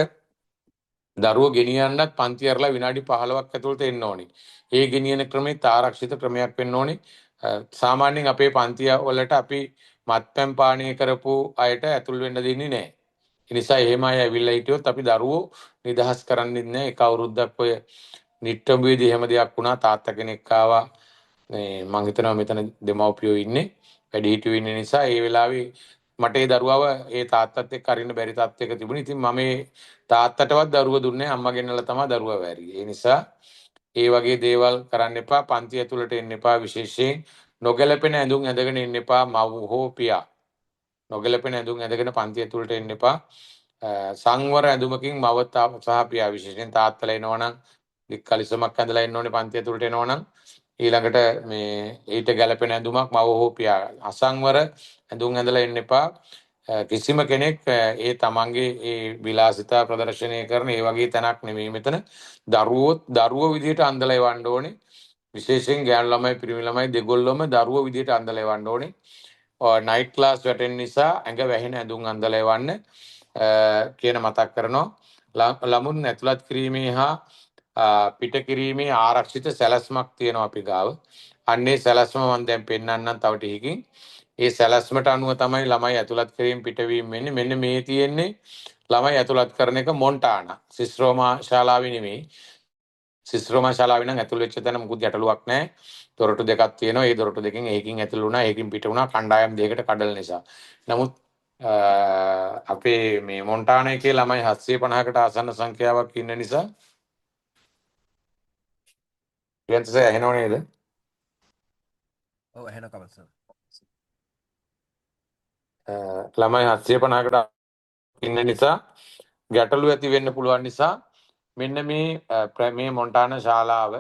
දරුවෝ ගෙනියන්නත් පන්ති ඇරලා විනාඩි 15ක් ඇතුළත එන්න ඕනේ. ඒ ගෙනියන ක්‍රමේ ආරක්ෂිත ක්‍රමයක් වෙන්න ඕනේ. සාමාන්‍යයෙන් අපේ පන්ති වලට අපි මත්පැන් පානය කරපු අයට ඇතුල් වෙන්න දෙන්නේ නැහැ. ඒ නිසා එහෙම අය ඇවිල්ලා හිටියොත් අපි දරුවෝ නිදහස් කරන්නෙත් නැහැ. එක අවුරුද්දක් ඔය නිට්ටඹුවේදී එහෙම දෙයක් වුණා. තාත්තා කෙනෙක් ආවා. මේ මං හිතනවා මෙතන දෙමව්පියෝ ඉන්නේ. වැඩිහිටියෝ ඉන්න නිසා ඒ වෙලාවේ මට ඒ දරුවව ඒ තාත්තත් එක්ක අරින්න බැරි තත්ත්වයක තිබුණේ. ඉතින් මම ඒ තාත්තටවත් දරුව දුන්නේ අම්මා ගෙන්නලා තමයි දරුවව ඇරියේ. ඒ නිසා ඒ වගේ දේවල් කරන්න එපා. පන්ති ඇතුළට එන්න එපා. විශේෂයෙන් නොගැලපෙන ඇඳුම් ඇඳගෙන එන්න එපා මව් හෝ පියා. නොගැලපෙන ඇඳුම් ඇඳගෙන පන්ති ඇතුළට එන්න එපා. සංවර ඇඳුමකින් මව සහ පියා, විශේෂයෙන් තාත්තලා එනවනම් දික් කලිසමක් ඇඳලා එන්න ඕනේ පන්ති ඇතුළට එනවනම්. ඊළඟට මේ ඊට ගැලපෙන ඇඳුමක් මව හෝ පියා. අසංවර ඇඳුම් ඇඳලා එන්න එපා. කිසිම කෙනෙක් ඒ තමන්ගේ ඒ විලාසිතා ප්‍රදර්ශනය කරන ඒ වගේ තැනක් නෙමෙයි මෙතන. දරුවෝ දරුවෝ විදිහට අඳලා එවන්න ඕනේ. විශේෂයෙන් ගෑනු ළමයි පිරිමි ළමයි දෙගොල්ලොම දරුවෝ විදිහට අඳලා එවන්න ඕනේ. නයිට් ක්ලාස් වැටෙන නිසා ඇඟ වැහෙන ඇඳුම් අඳලා එවන්න කියන මතක් කරනවා. ළමුන් ඇතුළත් කිරීමේ හා පිට කිරීමේ ආරක්ෂිත සැලැස්මක් තියෙනවා අපි ගාව. අන්නේ සැලැස්ම මම දැන් පෙන්වන්නම් තව ටිකකින්. ඒ සැලැස්මට අනුව තමයි ළමයි ඇතුළත් කිරීම පිටවීම වෙන්නේ. මෙන්න මේ තියෙන්නේ ළමයි ඇතුළත් කරන එක මොන්ටානා. සිස්රෝමා ශාලාවේ නෙමෙයි. සිස්රෝමා ශාලාවේ නම් ඇතුල් වෙච්ච තැන මුකුත් ගැටලුවක් නැහැ. දොරටු දෙකක් තියෙනවා. ඒ දොරටු දෙකෙන් ඒකින් ඇතුල් වුණා, ඒකින් පිට වුණා කණ්ඩායම් දෙකකට කඩල නිසා. නමුත් අපේ මේ මොන්ටානා එකේ ළමයි 750කට ආසන්න සංඛ්‍යාවක් ඉන්න නිසා ප්‍රියන්ත සර් ඇහෙනව නේද? ඔව්, ඇහෙනවා කමල් සර්. ළමයි 750කට ඉන්න නිසා ගැටලු ඇති වෙන්න පුළුවන් නිසා මෙන්න මේ මේ මොන්ටානා ශාලාව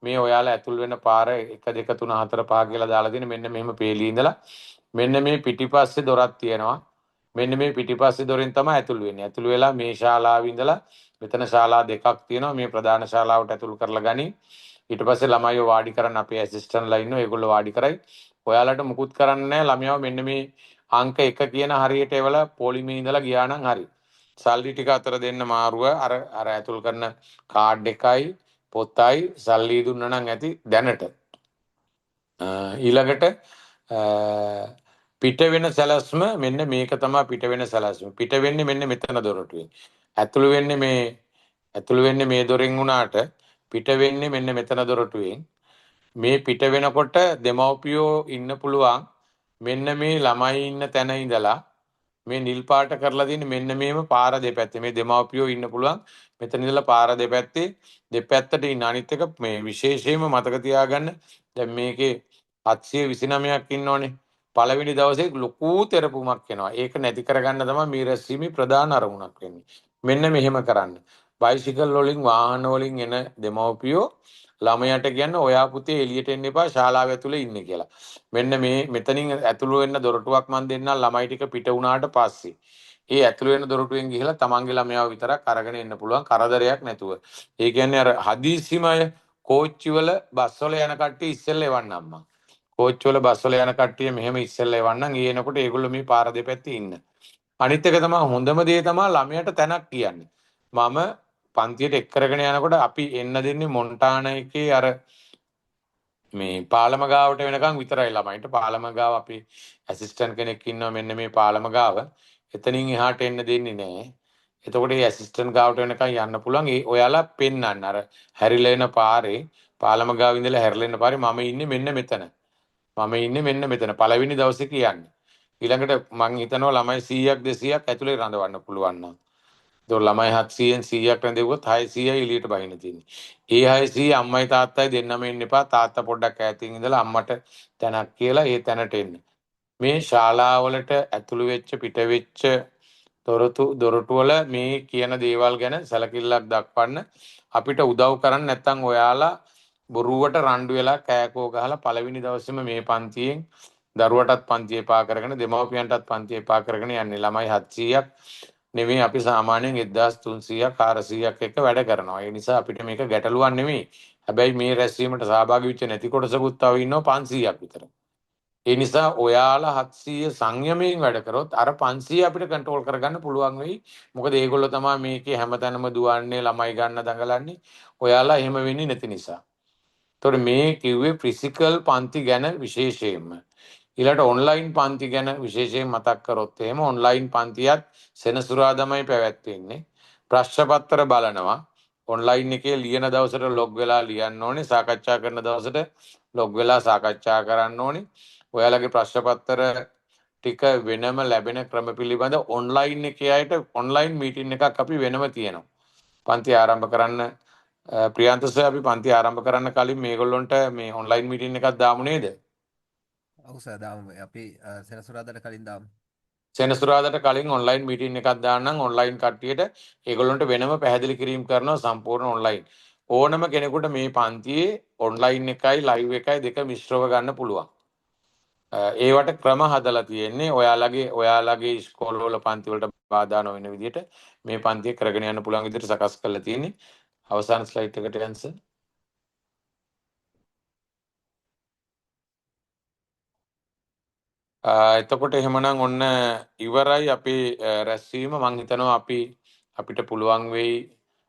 මේ ඔයාලා ඇතුල් වෙන පාර 1 2 3 4 5 කියලා දාලා තියෙන මෙන්න මෙහෙම පේලී ඉඳලා මෙන්න මේ පිටිපස්සේ දොරක් තියෙනවා. මෙන්න මේ පිටිපස්සේ දොරෙන් තමයි ඇතුල් වෙන්නේ. ඇතුල් වෙලා මේ ශාලාවේ ඉඳලා මෙතන ශාලා දෙකක් තියෙනවා. මේ ප්‍රධාන ශාලාවට ඇතුල් කරලා ගනි. ඊට පස්සේ ළමයිව වාඩි කරන්න අපේ ඇසිස්ටන්ට්ලා ඉන්නවා. ඒගොල්ලෝ වාඩි කරයි. ඔයාලට මුකුත් කරන්න නැහැ. ළමයාව මෙන්න මේ අංක 1 කියන හරියට එවලා පොලිමේ ඉඳලා ගියා නම් හරි. සල්ලි ටික අතර දෙන්න මාරුව අර අර ඇතුල් කරන කාඩ් එකයි පොතයි සල්ලි දුන්නා නම් ඇති දැනට. ඊළඟට පිට වෙන සැලැස්ම මෙන්න මේක තමයි පිට වෙන සැලැස්ම. පිට වෙන්නේ මෙන්න මෙතන දොරටුවෙන්. ඇතුළු වෙන්නේ මේ ඇතුළු වෙන්නේ මේ දොරෙන් වුණාට පිට වෙන්නේ මෙන්න මෙතන දොරටුවෙන්. මේ පිට වෙනකොට දෙමව්පියෝ ඉන්න පුළුවන් මෙන්න මේ ළමයි ඉන්න තැන ඉඳලා මේ නිල් පාට කරලා තියෙන මෙන්න මේම පාර දෙපැත්තේ මේ දෙමව්පියෝ ඉන්න පුළුවන් මෙතන ඉඳලා පාර දෙපැත්තේ දෙපැත්තට ඉන්න. අනිත් එක මේ විශේෂයෙන්ම මතක තියාගන්න, දැන් මේකේ 729ක් ඉන්නෝනේ. පළවෙනි දවසේ ලොකු තෙරපුමක් එනවා. ඒක නැති කරගන්න තමයි මේ රැස්වීමේ ප්‍රධාන අරමුණක් වෙන්නේ. මෙන්න මෙහෙම කරන්න. බයිසිකල් වලින් වාහන වලින් එන දෙමව්පියෝ ළමයාට කියන්න ඔයා පුතේ එළියට එන්න එපා, ශාලාව ඇතුලේ ඉන්න කියලා. මෙන්න මේ මෙතනින් ඇතුළු වෙන්න දොරටුවක් මන් දෙන්නම් ළමයි ටික පිට වුණාට පස්සේ. ඒ ඇතුළු වෙන දොරටුවෙන් ගිහලා තමන්ගේ ළමයාව විතරක් අරගෙන එන්න පුළුවන් කරදරයක් නැතුව. ඒ කියන්නේ අර හදිසිම අය කෝච්චි වල බස් වල යන කට්ටිය ඉස්සෙල්ලා එවන්නම් මං. කෝච්චි වල බස් වල යන කට්ටිය මෙහෙම ඉස්සෙල්ලා එවන්නම්. ඒ එනකොට ඒගොල්ලෝ මේ පාර දෙපැත්තේ ඉන්න. අනිත් එක තමයි හොඳම දේ තමයි ළමයාට තැනක් කියන්නේ. මම පන්තියට එක් කරගෙන යනකොට අපි එන්න දෙන්නේ මොන්ටානා එකේ අර මේ පාලම ගාවට වෙනකන් විතරයි ළමයින්ට. පාලම ගාව අපි ඇසිස්ටන්ට් කෙනෙක් ඉන්නවා මෙන්න මේ පාලම ගාව. එතනින් එහාට එන්න දෙන්නේ නෑ. එතකොට ඒ ඇසිස්ටන්ට් ගාවට වෙනකන් යන්න පුළුවන්. ඒ ඔයාලා පෙන්වන්න අර හැරිලා එන පාරේ පාලම ගාව ඉඳලා හැරිලා එන පාරේ මම ඉන්නේ මෙන්න මෙතන. මම ඉන්නේ මෙන්න මෙතන. පළවෙනි දවසේ කියන්නේ. ඊළඟට මං හිතනවා ළමයි 100ක් 200ක් ඇතුලේ රඳවන්න පුළුවන් නම්. ඒතකොට ළමයි 700න් 100ක් රැඳෙව්වොත් 600යි එළියට බහින්න තියෙන්නේ. ඒ 600 අම්මයි තාත්තයි දෙන්නම එන්න එපා. තාත්තා පොඩ්ඩක් ඈතින් ඉඳලා අම්මට තැනක් කියලා ඒ තැනට එන්න. මේ ශාලාවලට ඇතුළු වෙච්ච පිට වෙච්ච දොරටු වල මේ කියන දේවල් ගැන සැලකිල්ලක් දක්වන්න අපිට උදව් කරන්න. නැත්නම් ඔයාලා බොරුවට රණ්ඩු වෙලා කෑකෝ ගහලා පළවෙනි දවසේම මේ පන්තියෙන් දරුවටත් පන්ති එපා කරගෙන දෙමව්පියන්ටත් පන්ති එපා කරගෙන යන්නේ. ළමයි 700ක් නෙමෙයි අපි සාමාන්‍යයෙන් 1300ක් 400ක් එක්ක වැඩ කරනවා. ඒ නිසා අපිට මේක ගැටලුවක් නෙමෙයි. හැබැයි මේ රැස්වීමට සහභාගී වෙච්ච නැති කොටසකුත් තව ඉන්නවා 500ක් විතර. ඒ නිසා ඔයාලා 700 සංයමයෙන් වැඩ කරොත් අර 500 අපිට කන්ට්‍රෝල් කරගන්න පුළුවන් වෙයි. මොකද ඒගොල්ලෝ තමයි මේකේ හැමතැනම දුවන්නේ, ළමයි ගන්න දඟලන්නේ. ඔයාලා එහෙම වෙන්නේ නැති නිසා. එතකොට මේ කිව්වේ ෆිසිකල් පන්ති ගැන විශේෂයෙන්ම. ඊළඟට ඔන්ලයින් පන්ති ගැන විශේෂයෙන් මතක් කරොත් එහෙම ඔන්ලයින් පන්තියත් සෙනසුරාදාමයි පැවැත්වෙන්නේ. ප්‍රශ්න පත්‍ර බලනවා. ඔන්ලයින් එකේ ලියන දවසට ලොග් වෙලා ලියන්න ඕනේ. සාකච්ඡා කරන දවසට ලොග් වෙලා සාකච්ඡා කරන්න ඕනේ. ඔයාලගේ ප්‍රශ්න පත්‍ර ටික වෙනම ලැබෙන ක්‍රම පිළිබඳ ඔන්ලයින් එකේ අයට ඔන්ලයින් මීටින් එකක් අපි වෙනම තියෙනවා. පන්ති ආරම්භ කරන්න ප්‍රියන්ත සර් අපි පන්ති ආරම්භ කරන්න කලින් මේගොල්ලොන්ට මේ ඔන්ලයින් මීටින් එකක් දාමු නේද? ඔව් සර් දාමු. අපි සෙනසුරාදාට කලින් දාමු. සෙනසුරාදාට කලින් ඔන්ලයින් මීටින් එකක් දාන්නම් ඔන්ලයින් කට්ටියට ඒගොල්ලොන්ට වෙනම පැහැදිලි කිරීම කරනවා සම්පූර්ණ ඔන්ලයින්. ඕනම කෙනෙකුට මේ පන්තියේ ඔන්ලයින් එකයි ලයිව් එකයි දෙක මිශ්‍රව ගන්න පුළුවන්. ඒවට ක්‍රම හදලා තියෙන්නේ ඔයාලගේ ඔයාලගේ ඉස්කෝලවල පන්ති වලට බාධා නොවන විදිහට මේ පන්තිය කරගෙන යන්න පුළුවන් විදිහට සකස් කරලා තියෙන්නේ. අවසාන ස්ලයිඩ් එකට යන්න සර්. එතකොට එහෙමනම් ඔන්න ඉවරයි අපේ රැස්වීම. මං හිතනවා අපිට පුළුවන් වෙයි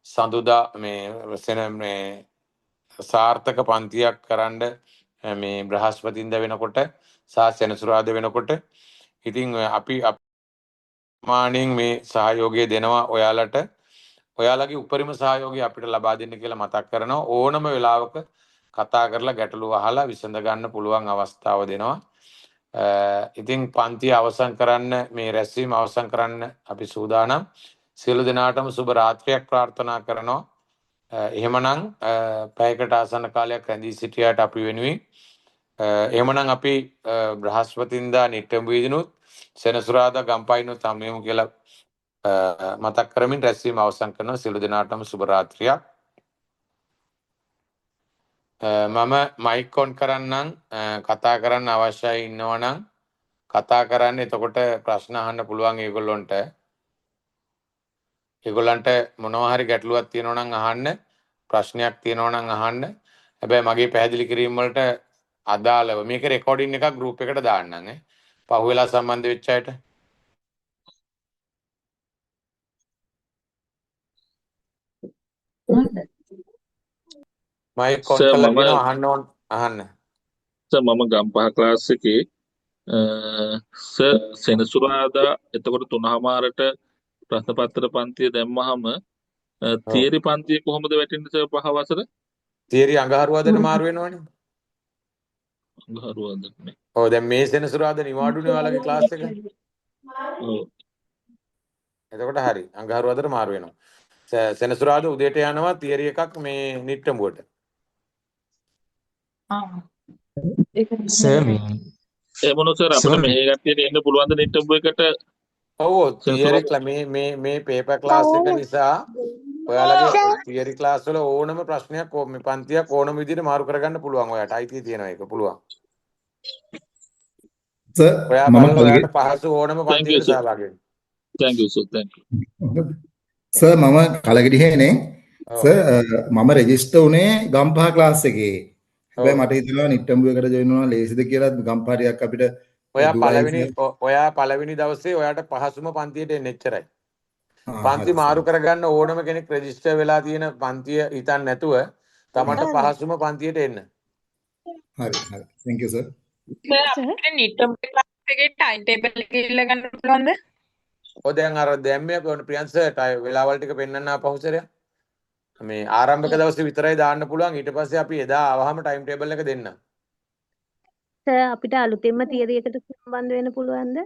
සඳුදා මේ සෙන මේ සාර්ථක පන්තියක් කරන්න මේ බ්‍රහස්පතින්දා වෙනකොට සහ සෙනසුරාදා වෙනකොට. ඉතින් අපි අප්‍රමාණයෙන් මේ සහයෝගය දෙනවා ඔයාලට. ඔයාලගේ උපරිම සහයෝගය අපිට ලබා දෙන්න කියලා මතක් කරනවා. ඕනම වෙලාවක කතා කරලා ගැටලු අහලා විසඳ ගන්න පුළුවන් අවස්ථාව දෙනවා. ඉතින් පන්තිය අවසන් කරන්න මේ රැස්වීම අවසන් කරන්න අපි සූදානම්. සියලු දෙනාටම සුබ රාත්‍රියක් ප්‍රාර්ථනා කරනවා. එහෙමනම් පැයකට ආසන්න කාලයක් රැඳී සිටියාට අපි වෙනුවෙන් එහෙමනම් අපි බ්‍රහස්පතින්දා නිට්ටඹු වීදිනුත් සෙනසුරාදා ගම්පයින්නුත් හමු වෙමු කියලා මතක් කරමින් රැස්වීම අවසන් කරනවා. සියලු දෙනාටම සුබ රාත්‍රියක්. මම මයික් ඔන් කරන්නම්. කතා කරන්න අවශ්‍යයි ඉන්නවනම් කතා කරන්න. එතකොට ප්‍රශ්න අහන්න පුළුවන් ඒගොල්ලොන්ට. ඒගොල්ලන්ට මොනවා හරි ගැටලුවක් තියෙනවා නම් අහන්න, ප්‍රශ්නයක් තියෙනවා නම් අහන්න. හැබැයි මගේ පැහැදිලි කිරීම වලට අදාළව මේක රෙකෝඩින් එකක් ගෲප් එකට දාන්නම් ඈ. පහුවෙලා සම්බන්ධ වෙච්ච අයට. මයික් ඔන් සර් කරලා මම තියෙනවා අහන්න ඕන අහන්න. සර් මම ගම්පහ ක්ලාස් එකේ සර් සෙනසුරාදා එතකොට 3:00ට ප්‍රශ්න පත්‍ර පන්තිය දැම්මහම ඔව්. තියරි පන්තිය කොහොමද වැටෙන්නේ සර් පහ වසර? තියරි අඟහරුවාදට මාරු වෙනවනේ. අඟහරුවාදටනේ. ඔව් දැන් මේ සෙනසුරාදා නිවාඩුනේ ඔයාලගේ ක්ලාස් එක. ඔව්. එතකොට හරි අඟහරුවාදට මාරු වෙනවා. සෙනසුරාදා උදේට යනවා තියරි එකක් මේ නිට්ටඹුවට. සර් මේ එහෙම වුණොත් සර් අපිට සර් මෙහෙ කට්ටියට එන්න පුළුවන් ද නිට්ටඹු එකට ඔව් ඔව් තියරි සෙනසුරාදා? මේ මේ මේ පේපර් ක්ලාස් එක නිසා ඔයාලගේ තියරි ක්ලාස් වල ඕනම ප්‍රශ්නයක් මේ පන්තියක් ඕනම විදිහට මාරු කරගන්න පුළුවන් ඔයාට. අයිතිය තියෙනවා ඒක පුළුවන්. සර් ඔයා මම බලලා කලගේ ඔයාට පහසු ඕනම Thank you පන්තියකට sir. සහභාගී වෙන්න. Thank you sir. Thank you. Sir මම කලගෙඩිහේනේ. ඔව්. සර් මම රෙජිස්ටර් වුණේ ගම්පහ ක්ලාස් එකේ. හැබැයි ඔව්. මට හිතෙනවා නිට්ටඹු එකට ජොයින් වුණා ලේසිද කියලා ගම්පහ ටිකක් අපිට ඔයා දුරයි පළවෙනි සර්. ඔයා පළවෙනි දවසේ ඔයාට පහසුම පන්තියට එන්න එච්චරයි. පන්ති හරි සර්. මාරු කරගන්න ඕනම කෙනෙක් රෙජිස්ටර් වෙලා තියෙන පන්තිය හිතන්න නැතුව තමන්ට පහසුම පන්තියට එන්න. හරි හරි. Thank you sir. Sir sir අපිට නිට්ටඹු ක්ලාස් එකේ ටයිම් ටේබල් එක ඉල්ල ගන්න පුළුවන්ද? ඔය දැන් අර දැම්මේ අපි ඔන්න ප්‍රියන්ත සර් වෙලාවල් ටික පෙන්නන්න ආපහු සරයක්. මේ ආරම්භක දවසේ විතරයි දාන්න පුළුවන්. ඊට පස්සේ අපි එදා ආවහම ටයිම් ටේබල් එක දෙන්නම්. සර් අපිට අලුතෙන්ම තියරි එකට සම්බන්ධ වෙන්න පුළුවන්ද?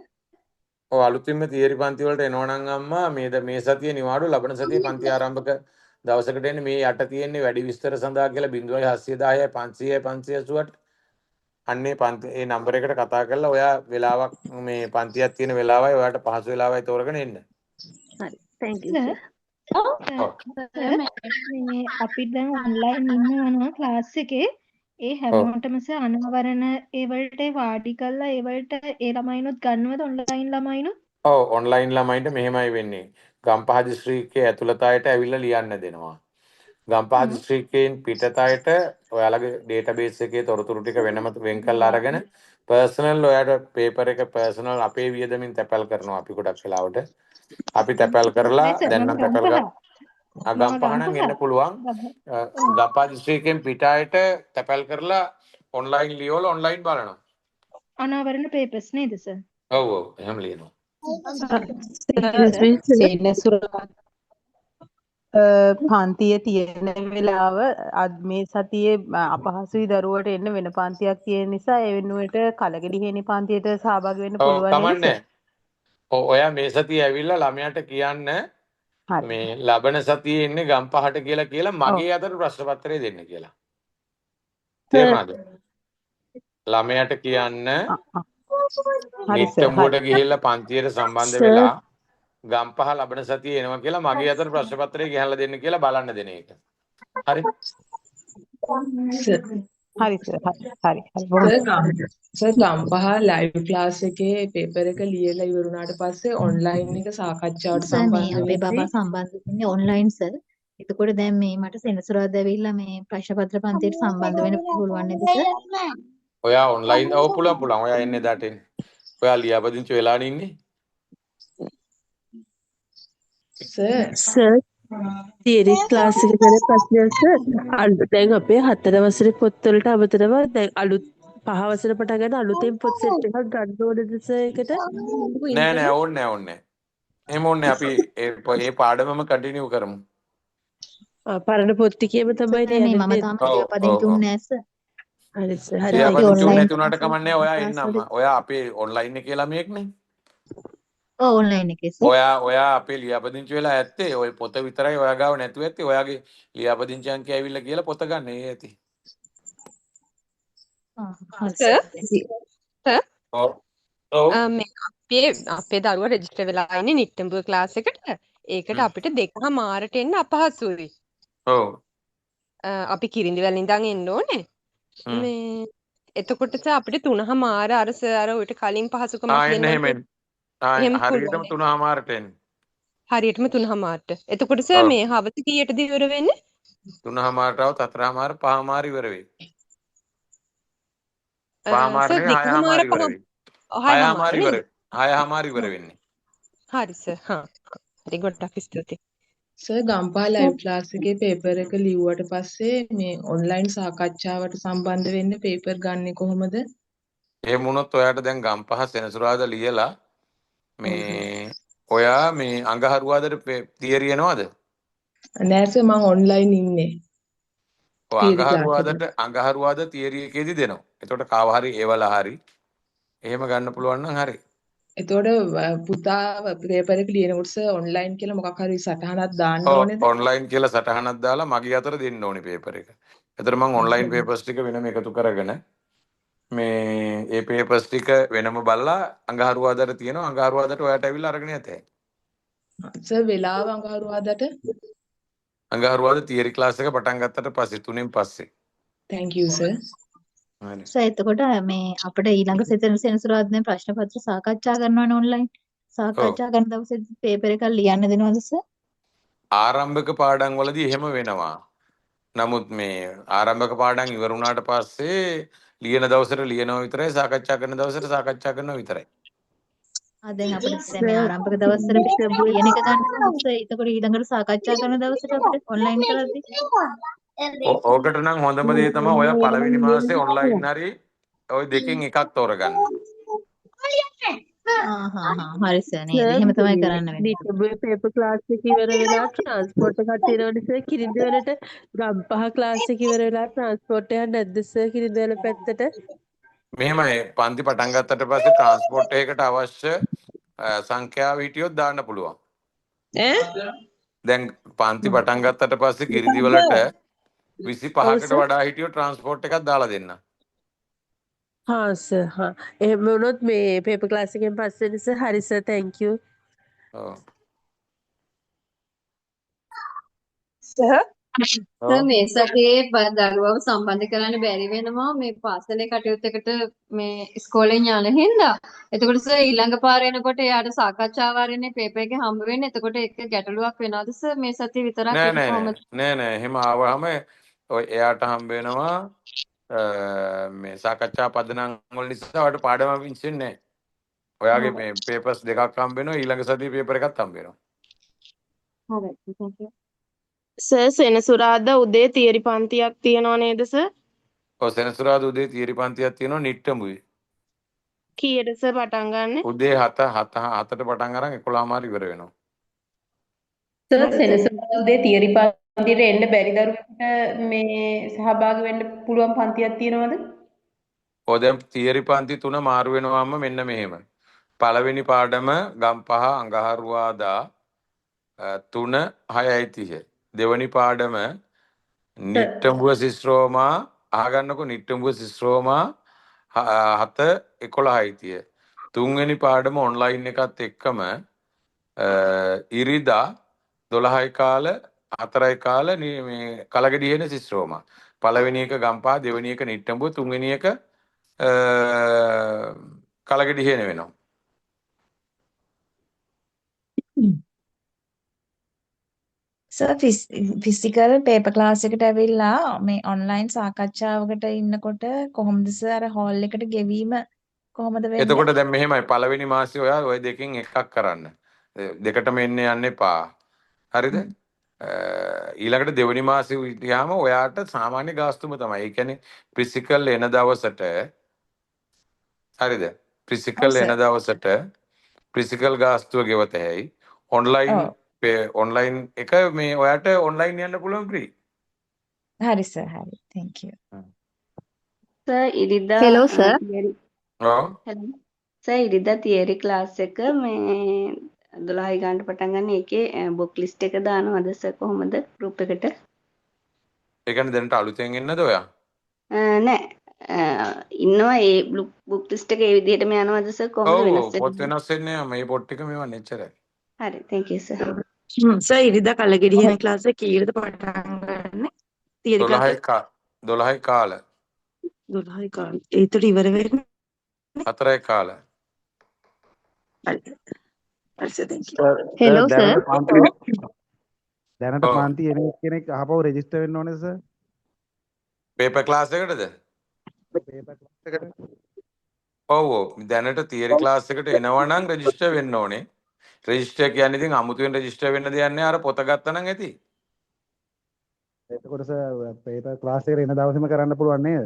ඔව් අලුතින්ම තියරි පන්ති වලට එනවා නම් අම්මා මේ සතියේ නිවාඩු ලබන සතියේ පන්ති ආරම්භක දවසකට එන්නේ. මේ යට තියෙන්නේ වැඩි විස්තර සඳහා කියලා 0710 500 588 අන්නේ පන්ති ඒ නම්බර් එකට කතා කරලා ඔයා වෙලාවක් මේ පන්තියක් තියෙන වෙලාවයි ඔයාට පහසු වෙලාවයි තෝරගෙන එන්න. හරි thank you sir sir. ඔව්. සර් මේ අපි දැන් ඔන්ලයින් ඉන්නවා නම් ක්ලාස් එකේ ඒ ඔව්. හැමෝටම සර් අනාවරණ ඒ වලට වාඩි කරලා ඒ වලට ඒ ළමයිනුත් ගන්නවද ඔන්ලයින් ළමයිනුත්? ඔව්, ඔන්ලයින් ළමයින්ට මෙහෙමයි වෙන්නේ. ගම්පහ දිස්ත්‍රික්කයේ ඇතුළත අයට ඇවිල්ලා ලියන්න දෙනවා. ගම්පහ දිස්ත්‍රික්කයෙන් පිටත අයට ඔයාලගේ ඩේටාබේස් එකේ තොරතුරු ටික වෙනම වෙන් කරලා අරගෙන පර්සනල් ඔයාට පේපර් එක පර්සනල් අපේ වියදමින් තැපැල් කරනවා අපි ගොඩක් වෙලාවට. අපි තැපැල් කරලා නෑ සර්, දැන් මම නම් තැපැල් ගම්පහ. මම ගම්පහ නම් ගම්පහ. එන්න පුළුවන්. ගම්පහ දිස්ත්‍රික්කයෙන් පිට අයට තැපැල් කරලා ඔන්ලයින් ලියවල ඔන්ලයින් බලනවා. අනාවරණ පේපර්ස් නේද සර්? ඔව් ඔව්, එහෙම ලියනවා. Thank you sir. සෙනසුරාදා පන්තිය තියෙන වෙලාව අද මේ සතියේ අපහසුයි දරුවට එන්න වෙන පන්තියක් තියෙන නිසා ඒ වෙනුවට කලගෙඩි පන්තියට සහභාගී වෙන්න ඔව්, පුළුවන් නේද කමන්නේ. සර්? ඔව්, ඔයා මේ සතියේ ඇවිල්ලා ළමයාට කියන්න හරි. මේ ලබන සතියේ එන්නේ ගම්පහට කියලා කියලා ඔව්. මගේ අතට ප්‍රශ්න පත්‍රය දෙන්න කියලා. තේරුණාද? ළමයාට කියන්න හරි සර්, හරි. නිට්ටඹුවට ගිහිල්ලා පන්තියට සම්බන්ධ සර් වෙලා ගම්පහ ලබන සතියේ එනවා කියලා මගේ අතට ප්‍රශ්න පත්‍රය ගෙනල්ලා දෙන්න කියලා බලන්න දෙන එක. හරි? සර් හරි සර්, හරි හරි හරි බොහොම සර් ගම්පහ ලයිව් ක්ලාස් එකේ පේපර් එක ලියලා ඉවර වුණාට පස්සේ ඔන්ලයින් එක සාකච්ඡාවට සර් මේ සම්බන්ධ අපේ වෙද්දී බබා සම්බන්ධ වෙන්නේ ඔන්ලයින් සර්. එතකොට දැන් මේ මට සෙනසුරාදා ඇවිල්ලා මේ ප්‍රශ්න පත්‍ර පන්තියට සම්බන්ධ වෙන්න පුළුවන් නේද සර්? ඔයා ඔන්ලයින් ඔව් පුළුවන් පුළුවන්. ඔයා එන්නේ එදාට එන්න. ඔයා ලියාපදිංචි වෙලානේ ඉන්නේ. සර් සර් තියරි ක්ලාස් එක ගැන ප්‍රශ්නයක් සර්. දැන් අපේ හතර වසරේ පොත්වලට අමතරව දැන් අලුත් පහ වසර පටන් ගන්න අලුතෙන් පොත් සෙට් එකක් ගන්න ඕනද සර් ඒකට? නෑ නෑ, ඕනේ නෑ, ඕනේ නෑ. එහෙම ඕනේ නෑ. අපි ඒ පාඩමම කන්ටිනියු කරමු. පරණ පොත් ටිකේම තමයි සර් මේ ලියන්නේ මම නේද? තාම ඔව් ඔව් ලියාපදිංචි ඔව්. වුණේ නෑ සර්. හරි සර්, හරි. සර් අපි ලියාපදිංචි වුණ ඔන්ලයින් නැති වුණාට කමක් නෑ. ඔයා ක්ලාස් එන්න අම්මා. වලට ඔයා අපේ ඔන්ලයින් එකේ ළමයෙක්නේ. ඔව් ඔන්ලයින් එකේ සර්. ඔයා ඔයා අපේ ලියාපදිංචි වෙලා ඇත්තේ ඔය පොත විතරයි ඔයා ගාව නැතුව ඇත්තේ. ඔයාගේ ලියාපදිංචි අංකය ඇවිල්ලා කියලා පොත ගන්න. ඒ ඇති. ආ හරි සර් සර්. සර් ඔව් ඔව්. මේ අපේ අපේ දරුවා රෙජිස්ටර් වෙලා ඉන්නේ නිට්ටඹුව ක්ලාස් එකට. ඒකට අපිට 2:30ට එන්න අපහසුයි. ඔව්. අපි කිරිඳිවැල ඉඳන් එන්න ඕනේ. මේ එතකොට සර් අපිට 3:30 අර සර් අර ඔයිට කලින් පහසුකමක් ආ එන්න දෙන්නම් එහෙම එන්න. ආ එහෙම හරියටම පුළුවන්. 3:30ට එන්න. හරියටම 3:30ට. එතකොට සර් ඔව්. මේ හවස කීයටද ඉවර වෙන්නේ? 3:30ට આવත් 4:30 5:30 ඉවර වෙයි. 5:30 සර් නෙවෙයි 2:30 6:30 ඉවර 5 වෙයි. 6:30 6:30 ඉවර නේද? 6:30 ඉවර වෙන්නේ. හරි සර්. හා හරි ගොඩක් ස්තුතියි. සර් ගම්පහ ලයිව් ක්ලාස් එකේ පේපර් එක ලිව්වට පස්සේ මේ ඔන්ලයින් සාකච්ඡාවට සම්බන්ධ වෙන්න පේපර් ගන්නෙ කොහොමද? එහෙම වුණොත් ඔයාට දැන් ගම්පහ සෙනසුරාදා ලියලා ඔව් සර්. මේ ඔයා මේ අඟහරුවාදට තියරි එනවද? නෑ සර්, මං ඔන්ලයින් ඉන්නේ ඔව්, තියරි ක්ලාස් එකට. අඟහරුවාදට අඟහරුවාද තියරි එකේදී දෙනවා. එතකොට කාව හරි ඒවලා හරි එහෙම ගන්න පුළුවන් නම් හරි. එතකොට පුතා පේපර් එක ලියනකොට සර් ඔන්ලයින් කියලා මොකක් හරි සටහනක් දාන්න ඔව්, ඕනේද? ඔන්ලයින් කියලා සටහනක් දාලා මගේ අතට දෙන්න ඕනේ පේපර් එක. එතකොට මං ඔන්ලයින් පේපර්ස් ටික වෙනම එකතු කරගෙන මේ ඒ පේපර්ස් ටික වෙනම බලලා අඟහරුවාදට තියෙනවා. අඟහරුවාදට ඔයාට ඇවිල්ලා අරගෙන යතේ. සර් වෙලාව අඟහරුවාදට? අඟහරුවාද තියරි ක්ලාස් එක පටන් ගත්තට පස්සේ 3න් පස්සේ. Thank you sir. හරි. සර් එතකොට මේ අපිට ඊළඟ සෙනසුරාදා දැන් ප්‍රශ්න පත්‍ර සාකච්ඡා කරනවනේ ඔන්ලයින්. ඔව්. සාකච්ඡා කරන දවසේ පේපර් එකක් ලියන්න දෙනවද සර්? ආරම්භක පාඩම් වලදී එහෙම වෙනවා. නමුත් මේ ආරම්භක පාඩම් ඉවර වුණාට පස්සේ ලියන දවසට ලියනවා විතරයි, සාකච්ඡා කරන දවසට සාකච්ඡා කරනවා විතරයි. ආ දැන් අපිට දැන් මේ සර් ආරම්භක දවස්වල නිට්ටඹුවේ ලියන එක ගන්න දෙනවද සර්? එතකොට ඊළඟට සාකච්ඡා කරන දවසට අපිට ඔන්ලයින් කරද්දී ඕකට නම් හොඳම දේ තමයි ඔයා පළවෙනි මාසේ ඔන්ලයින් හරි ඔය දෙකෙන් එකක් තෝරගන්න. ආ හා හා හරි සර් නේද? සර් එහෙම තමයි මේ කරන්න වෙන්නේ. නිට්ටඹුවේ පේපර් ක්ලාස් එක ඉවර වෙලා ට්‍රාන්ස්පෝර්ට් එකක් තියෙනවනේ සර් කිරිඳිවලට. ගම්පහ ක්ලාස් එක ඉවර වෙලා ට්‍රාන්ස්පෝර්ට් එකක් නැද්ද සර් කිරිඳිවල පැත්තට? මෙහෙමයි, පන්ති පටන් ගත්තට පස්සේ ට්‍රාන්ස්පෝර්ට් එකකට අවශ්‍ය සංඛ්‍යාව හිටියොත් දාන්න පුළුවන්. ඈ? දැන් පන්ති පටන් ගත්තට පස්සේ කිරිඳිවලට ඔව් 25කට සර්. වඩා හිටියොත් ට්‍රාන්ස්පෝර්ට් එකක් දාලා දෙන්න. හා සර්, හා එහෙම වුණොත් මේ පේපර් ක්ලාස් එකෙන් පස්සේනේ සර්. හරි සර්, thank you. ඔව්. සර් සර් ඔව්. මේ සතියේ දරුවව සම්බන්ධ කරන්න බැරි වෙනවා මේ පාසලේ කටයුත්තකට මේ ඉස්කෝලෙන් යන හින්දා. එතකොට සර් ඊළඟ පාර එනකොට එයාට සාකච්ඡා වාරණේ පේපර් එකේ හම්බ වෙන්නේ. එතකොට ඒක ගැටලුවක් වෙනවද සර් මේ සතිය විතරක් නෑ ඒක නෑ නෑ කොහොමද? නෑ නෑ එහෙම ආවහම ඔය එයාට හම්බ වෙනවා මේ සාකච්ඡා පදනම් වල නිසා ඔයාට පාඩම මිස් වෙන්නේ නෑ. ඔයාගේ හරි. මේ පේපර්ස් දෙකක් හම්බ වෙනවා, ඊළඟ සතියේ පේපර් එකත් හම්බ වෙනවා. හරි. Thank you. Sir සෙනසුරාදා උදේ තියරි පන්තියක් තියෙනව නේද සර්? ඔව්, සෙනසුරාදා උදේ තියරි පන්තියක් තියෙනවා නිට්ටඹුවේ. කීයට සර් පටන් ගන්නෙ? උදේ 7 7 7ට පටන් අරන් 11:00 ඉවර වෙනවා. සර් හරි සර්. සෙනසුරාදා උදේ තියරි පන්තියට එන්න බැරි දරුවෙකුට මේ සහභාගී වෙන්න පුළුවන් පන්තියක් තියෙනවද? ඔව්, දැන් තියරි පන්ති තුන මාරු වෙනවම මෙන්න මෙහෙම. පළවෙනි පාඩම ගම්පහ අඟහරුවාදා 3 6:30. දෙවනි පාඩම සර් නිට්ටඹුව සිස්රෝමා, අහගන්නකො, නිට්ටඹුව සිස්රෝමා 7 11:30. තුන්වෙනි පාඩම ඔන්ලයින් එකත් එක්කම ඉරිදා 12යි කාල 4යි කාල මේ කලගෙඩියන සිස්රෝමා. පළවෙනි එක ගම්පහ, දෙවෙනි එක නිට්ටඹුව, තුන්වෙනි එක කලගෙඩියන වෙනවා. සර් ෆිසිකල් පේපර් ක්ලාස් එකට ඇවිල්ලා මේ ඔන්ලයින් සාකච්ඡාවකට ඉන්නකොට කොහොමද සර් අර හෝල් එකට ගෙවීම කොහොමද වෙන්නේ? එතකොට දැන් මෙහෙමයි, පළවෙනි මාසේ ඔයා ඔය දෙකෙන් එකක් කරන්න. දෙකටම එන්න යන්න එපා. හරිද? ඊළඟට දෙවෙනි මාසේ ගියාම ඔයාට සාමාන්‍ය ගාස්තුම තමයි. ඒ කියන්නේ ෆිසිකල් එන දවසට, හරිද? ඔව් ෆිසිකල් එන සර්. දවසට ෆිසිකල් ගාස්තුව ගෙවත හැයි. ඔන්ලයින් ඔව්. ඔන්ලයින් එක මේ ඔයාට ඔන්ලයින් යන්න පුළුවන් ෆ්‍රී. හරි සර්, හරි. Thank you. Sir ඉරිදා හෙලෝ සර්. තියරි. ඔව්. හෙලෝ සර්, ඉරිදා තියරි ක්ලාස් එක මේ 12 ගානට පටන් ගන්න. ඒකේ බුක් ලිස්ට් එක දානවද සර් කොහොමද ගෲප් එකට? ඒ කියන්නේ දැනට අලුතෙන් එන්නද ඔයා? නෑ, ඉන්නවා ඒ බුක් ලිස්ට් එක ඒ විදිහටම යනවද සර් කොහොමද ඔව් වෙනස් ඔව්, පොත් වෙන්නේ? වෙනස් වෙන්නේ නෑ, මේ පොත් ටික මේවා එච්චරයි. හරි, thank you sir. Sir ඉරිදා කලගෙඩියන ක්ලාස් එක කීයටද පටන් ගන්නෙ? තියරි ක්ලාස් 12යි එක කා 12යි කාල 12යි කාල. ඒතර ඉවර වෙන්නේ 4යි කාල. හරි. හරි sir, thank you. Sir hello sir. දැනට පන්ති දැනට ඔව්, පන්ති එන කෙනෙක් ආපහු රෙජිස්ටර් වෙන්න ඕනේ සර්? පේපර් ක්ලාස් එකටද? පේපර් ක්ලාස් එකට. ඔව් ඔව්, දැනට තියරි ක්ලාස් එකට එනවා නම් රෙජිස්ටර් වෙන්න ඕනේ. රෙජිස්ටර් කියන්නේ ඉතින් අමුතුවෙන් රෙජිස්ටර් වෙන්න දෙයක් නෑ, අර පොත ගත්තා නම් ඇති. එතකොට සර් පේපර් ක්ලාස් එකට එන දවසේම කරන්න පුළුවන් නේද?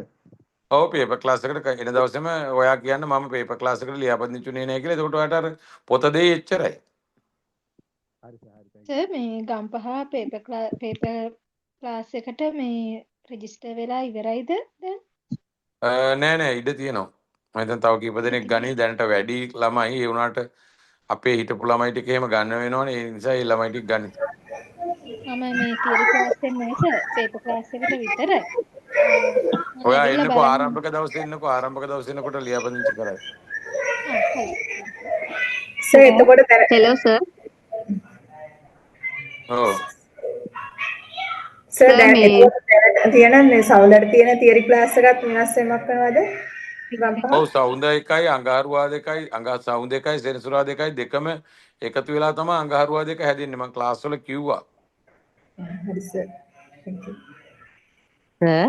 ඔව්, පේපර් ක්ලාස් එකට එන දවසේම ඔයා කියන්න මම පේපර් ක්ලාස් එකට ලියාපදිංචි වුණේ නෑ කියලා. එතකොට ඔයාට අර පොත දෙයි, එච්චරයි. හරි සර්, හරි, thank you. Sir මේ ගම්පහ පේපර් ක්ලාස් එකට මේ රෙජිස්ටර් වෙලා ඉවරයිද දැන්? නෑ නෑ, ඉඩ තියෙනවා. මම හිතන්නේ තව කීප දෙනෙක් ගනී, දැනට වැඩි ළමයි. ඒ වුණාට අපේ හිටපු ළමයි ටික එහෙම ගන්න වෙනවනේ. ඒ නිසා ඒ ළමයි ටික ගනි. මම මේ තියරි ක්ලාස් එක නෑ සර්, පේපර් ක්ලාස් එකට විතරයි. මම ඔයා ඇවිල්ලා එන්නකෝ බලන්න. ආරම්භක දවසේ එන්නකෝ, ආරම්භක දවසේ එනකොට ලියාපදිංචි කරයි. ආ හරි. සර් එතකොට දැන හෙලෝ සර්. ඔව්. සර් සර් දැන් මේ එතකොට දැනට තියෙන මේ සවුලට තියෙන තියරි ක්ලාස් එකත් වෙනස් වීමක් වෙනවද? ගම්පහ? ඔව්, සවුඳ එකයි අඟහරුවා දෙකයි සවුඳ එකයි සෙනසුරා දෙකයි දෙකම එකතු වෙලා තමයි අඟහරුවා දෙක හැදෙන්නේ. මං ක්ලාස් වල කිව්වා. හරි සර්. Thank you. Sir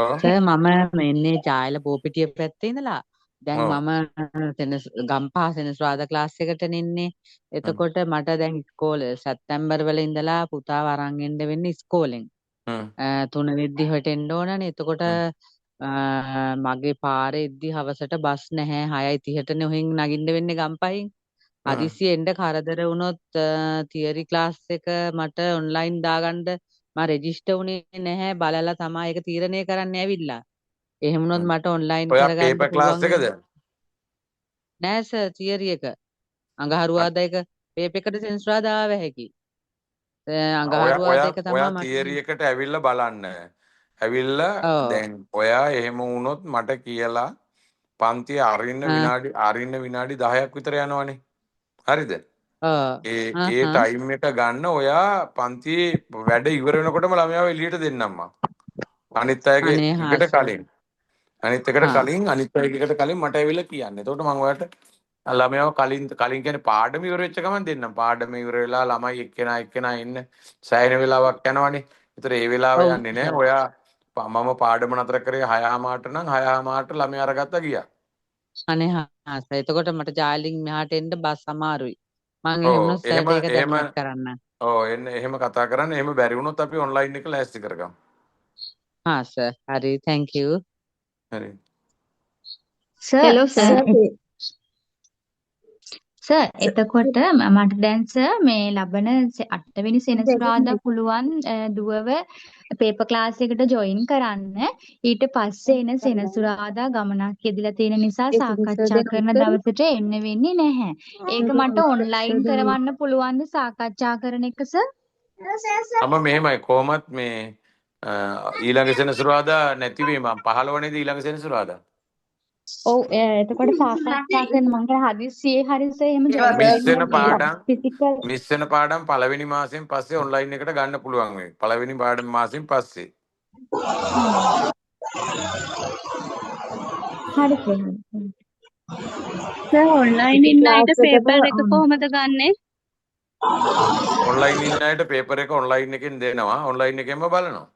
ඔව්. සර් මම එන්නේ ජායල බෝපිටිය පැත්තේ ඉඳලා. දැන් ඔව්. මම ගම්පහ සෙනසුරාදා ක්ලාස් එකට එන්නේ. එතකොට මට දැන් ඉස්කෝලේ සැප්තැම්බර් වල ඉඳලා පුතාව අරන් එන්න වෙන්නේ ඉස්කෝලෙන්. හ්ම්. 3 වෙද්දි හට එන්න ඕනනේ. එතකොට හ්ම්. මගේ පාරේ එද්දි හවසට බස් නැහැ. 6:30ටනේ ඔහෙන් නගින්න වෙන්නේ ගම්පහින්. හ්ම්. හදිසියෙ එන්න කරදර වුණොත් තියරි ක්ලාස් එක මට ඔන්ලයින් දාගන්න මම රෙජිස්ටර් වුණේ නැහැ. බලලා තමයි ඒක තීරණය කරන්න ඇවිල්ලා. එහෙම වුණොත් හ්ම්. මට ඔන්ලයින් ඔයා කරගන්න පේපර් ක්ලාස් පුළුවන් එකද? නෑ සර්, තියරි එක. අඟහරුවාදා එක පේපර් එකට සෙනසුරාදා ආව හැකි. ඔයා අඟහරුවාදා ඔයා එක තමයි ඔයා මට තියරි එකට ඇවිල්ලා බලන්න. ඇවිල්ලා ඔව්. දැන් ඔයා එහෙම වුණොත් මට කියලා පන්තිය අරින්න ආ විනාඩි අරින්න විනාඩි 10ක් විතර යනවනේ. හරිද? ඔව්. ඒ හා ඒ හා. ටයිම් එක ගන්න ඔයා පන්තියේ වැඩ ඉවර වෙනකොටම ළමයාව එළියට දෙන්නම් මං. අනිත් අයගේ අනේ හා එකට සර්. කලින්. අනිත් එකට හා. කලින් අනිත් අයගේ එකට කලින් මට ඇවිල්ලා කියන්න. එතකොට මං ඔයාට ළමයාව කලින් කලින් කියන්නේ පාඩම ඉවර වෙච්ච ගමන් දෙන්නම්. පාඩම ඉවර වෙලා ළමයි එක්කෙනා එක්කෙනා එන්න සෑහෙන වෙලාවක් යනවනේ. ඒතර ඒ වෙලාව ඔව් යන්නේ නෑ. සර්. ඔයා මම පාඩම නතර කරේ 6:00 නම් 6:30 ළමයා අරගත්තා ගියා. අනේ හා සර්. එතකොට මට ජාලින් මෙහාට එන්න බස් අමාරුයි. මං ඔව් එහෙම වුණොත් එහෙම සර්ට ඒක එහෙම දැනුවත් කරන්නම්. ඔව් එන්න එහෙම කතා කරන්න. එහෙම බැරි වුණොත් අපි ඔන්ලයින් එක ලෑස්ති කරගමු. හා සර්. හරි thank you. හරි. Sir hello sir. Sir sir එතකොට මට දැන් සර් මේ ලබන අටවෙනි සෙනසුරාදා පුළුවන් දුවව පේපර් ක්ලාස් එකට ජොයින් කරන්න. ඊට පස්සේ එන සෙනසුරාදා ගමනක් යෙදিলা තියෙන නිසා ඒකද සර් සාකච්ඡා දැන් කරන උත්තර දවසට එන්න වෙන්නේ නැහැ. ඒක සර් දැන් මට උත්තර සර් ඔන්ලයින් දැන් කරවන්න පුළුවන්ද සාකච්ඡා කරන එක සර්? මම මෙහෙමයි කොහොමත් මේ ඊළඟ සෙනසුරාදා නැති වෙයි මම 15 නේද ඊළඟ සෙනසුරාදා. ඔව් එතකොට සාකච්ඡා කරන මං කියන්නේ හදිස්සියේ හරි සර් එහෙම ජොයින් මිස් වෙන්න වෙන මේ පාඩම් ෆිසිකල් මිස් වෙන පාඩම් පළවෙනි මාසෙන් පස්සේ ඔන්ලයින් එකට ගන්න පුළුවන් වෙයි. පළවෙනි පාඩම් මාසෙන් පස්සේ. හරි සර් හරි. සර් ඔන්ලයින් ඉන්න අයට ක්ලාස් එකට පේපර් එක කොහොමද ගන්නෙ? ඔන්ලයින් ඉන්න අයට පේපර් එක ඔන්ලයින් එකෙන් දෙනවා. ඔන්ලයින් එකෙන්ම බලනවා.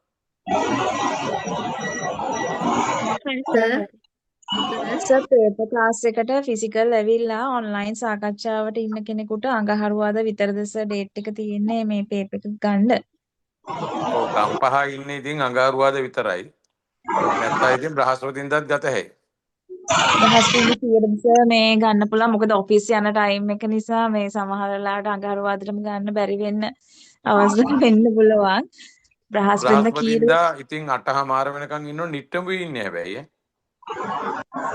හරි සර්. සර් පේපර් ක්ලාස් එකට ෆිසිකල් ඇවිල්ලා ඔන්ලයින් සාකච්ඡාවට ඉන්න කෙනෙකුට අඟහරුවාදා විතරද සර් ඩේට් එක තියෙන්නේ මේ පේපර් එක ගන්න? ඔව් ගම්පහ ඉන්නේ ඉතින් අඟහරුවාදා විතරයි. නැත්තම් ඉතින් බ්‍රහස්පතින්දාත් ගත හැකියි. බ්‍රහස්පතින්දා කීයටද සර් මේ ගන්න පුළුවන්? මොකද ඔෆිස් යන ටයිම් එක නිසා මේ සමහර වෙලාවට අඟහරුවාදටම ගන්න බැරි වෙන්න අවස්ථා වෙන්න පුළුවන්. බ්‍රහස්පතින්දා කීයටද? බ්‍රහස්පතින්දා ඉතින් 8:30 වෙනකන් ඉන්නව නිට්ටඹුවේ ඉන්නේ හැබැයි ඈ.